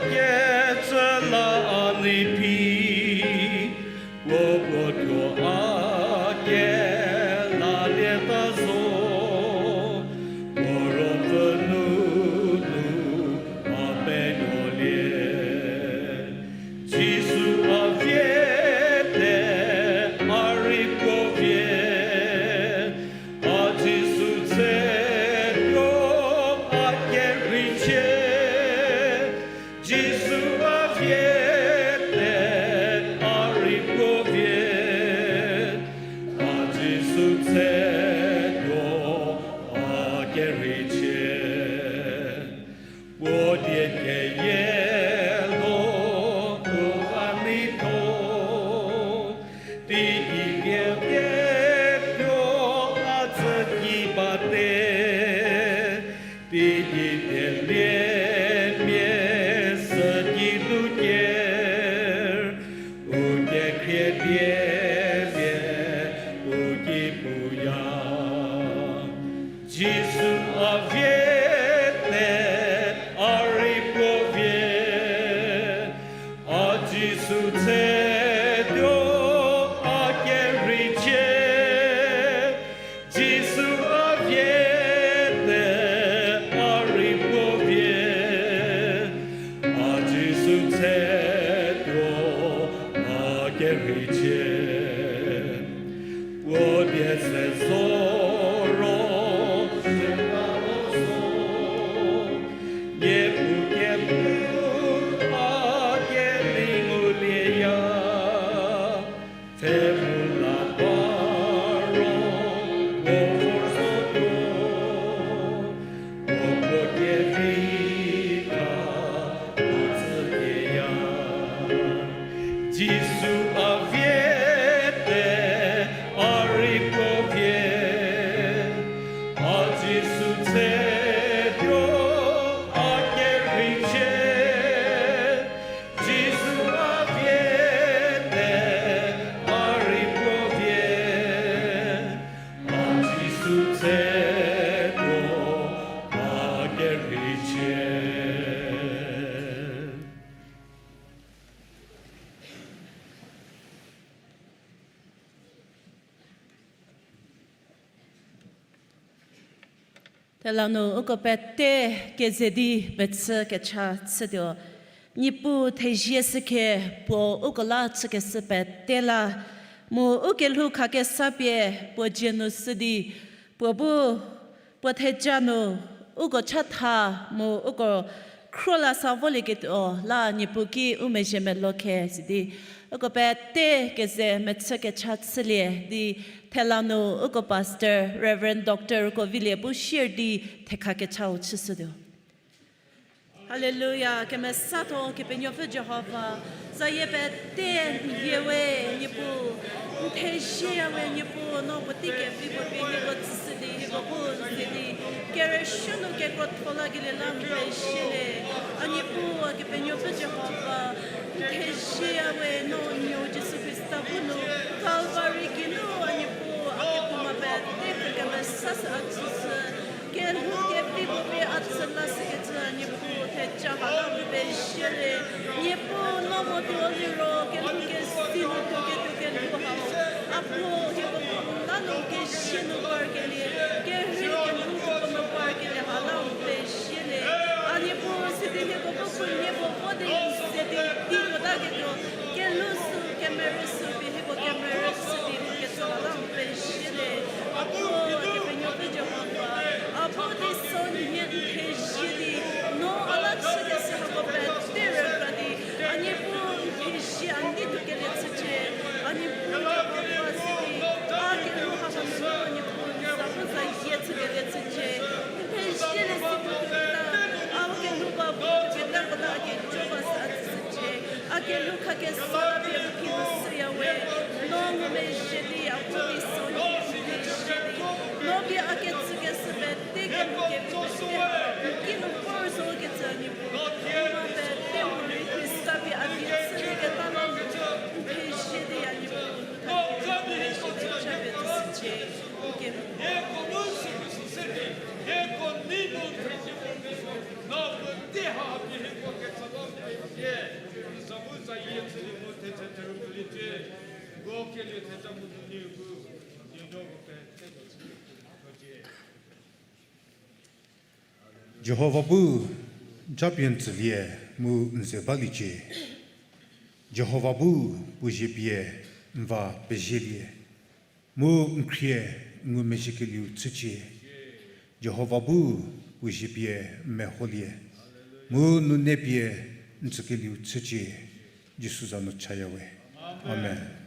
kecü la a nei phi, puo puo tuo a kelalieta zo, puo ruopfü nunu a penuolie. Jisu a vie te, a rei puo vie, a Jisu tse tuo a kerhei chie. Jisu a vie te, a rei puo vie, a Jisu tse tuo a kerhei chie. Puo die keyie lo, puo a nei tho, teigei die tuo a tsü ki bate, teigei die lie mia sü ki nu ker, u kekhrie die lie u ki puya. Jisu a vie te, a rei puo vie, a Jisu tse tuo a kerhei chie. Jisu a vie te, a rei puo vie, a Jisu tse tuo a kerhei chie. Puo die se zo ro, se ka lo zo, Niepuu kelu a keli ngulieya. Pfhe mu la ba ro, puo vor zotuo, puo puo kevi ka, puo tsü keya. Jisu a vie te, a rei puo vie, a Jisu tse tuo a kerhei chie. Jisu a vie te, a rei puo vie, a Jisu tse tuo a kerhei chie. Thela nu uko pete keze di mechü kecha chütuo. Niepuu thezie shükhe puo uko la chükeshü pete la, mu u kelhou khakesa pie puo dzie nu shü di, puo bu puo theja nu uko chatha mu uko khro la sa volieketuo la Niepuu ki u mezhie melou khe sidi, uko pete keze mechü kecha chülie di thela nu uko Pastor Reverend Doctor Kovilie bu share di thekha kechau chüshütuo. Haleluya, kemesatho Kepenuopfü Jihova, zayie pete n hie we Niepuu, n thezieya we Niepuu, no puotei kevi puo pie hieko tsüshü di, hieko bu n ze di, kerüsuo nu kekrotho lakelie la n pezie le. A Niepuu, a Kepenuopfü Jihova, n thezieya we no n nuou Jisu Khrista bu nu, Calvary geinu a Niepuu, a kephouma pete khrü kemesashü a tsüshü. Kelhou kevi puo pie a tsü lashükecü Niepuu theja ha la n pezie le. Niepuu no motuo liro kelhou kesi nu tuoketuo kelhou hau, a puo hieko bu n la nu kezie nu parkelie, kerhei kelhou puo nu parkelie ha la n pezie le. A Niepuu sidi hieko bu puo nie puo vo di n ze di tei tuotaketuo kelhou sü kemerü sü pie hieko kemerü chü di lhoukecü ha la n pezie le. A puo Kepenuopfü Jihova, a puo di so nhie n thezie di Sala pie n ki nu süya we, no ngumezhie di a pu di so n ki nu mezhie di, no pie a ketsükeshü pete kemhie pete ha n ki nu vor zo kecü a Niepuu, no pete morei Khrista pie a vie chülieketa la nu n phezhie di a Niepuu, n tha di n mezhie di cha pie tsüshücie, n ki nu. Jihova bu japie n tsülie mu n ze baliecie. Jihova bu puo zie pie n va pezielie, mu n khrie ngumezhiekelieu chücie. Jihova bu puo zie pie n meholie, mu nune pie n tsükelieu chücie. Jisu za nu chaya we. Amen.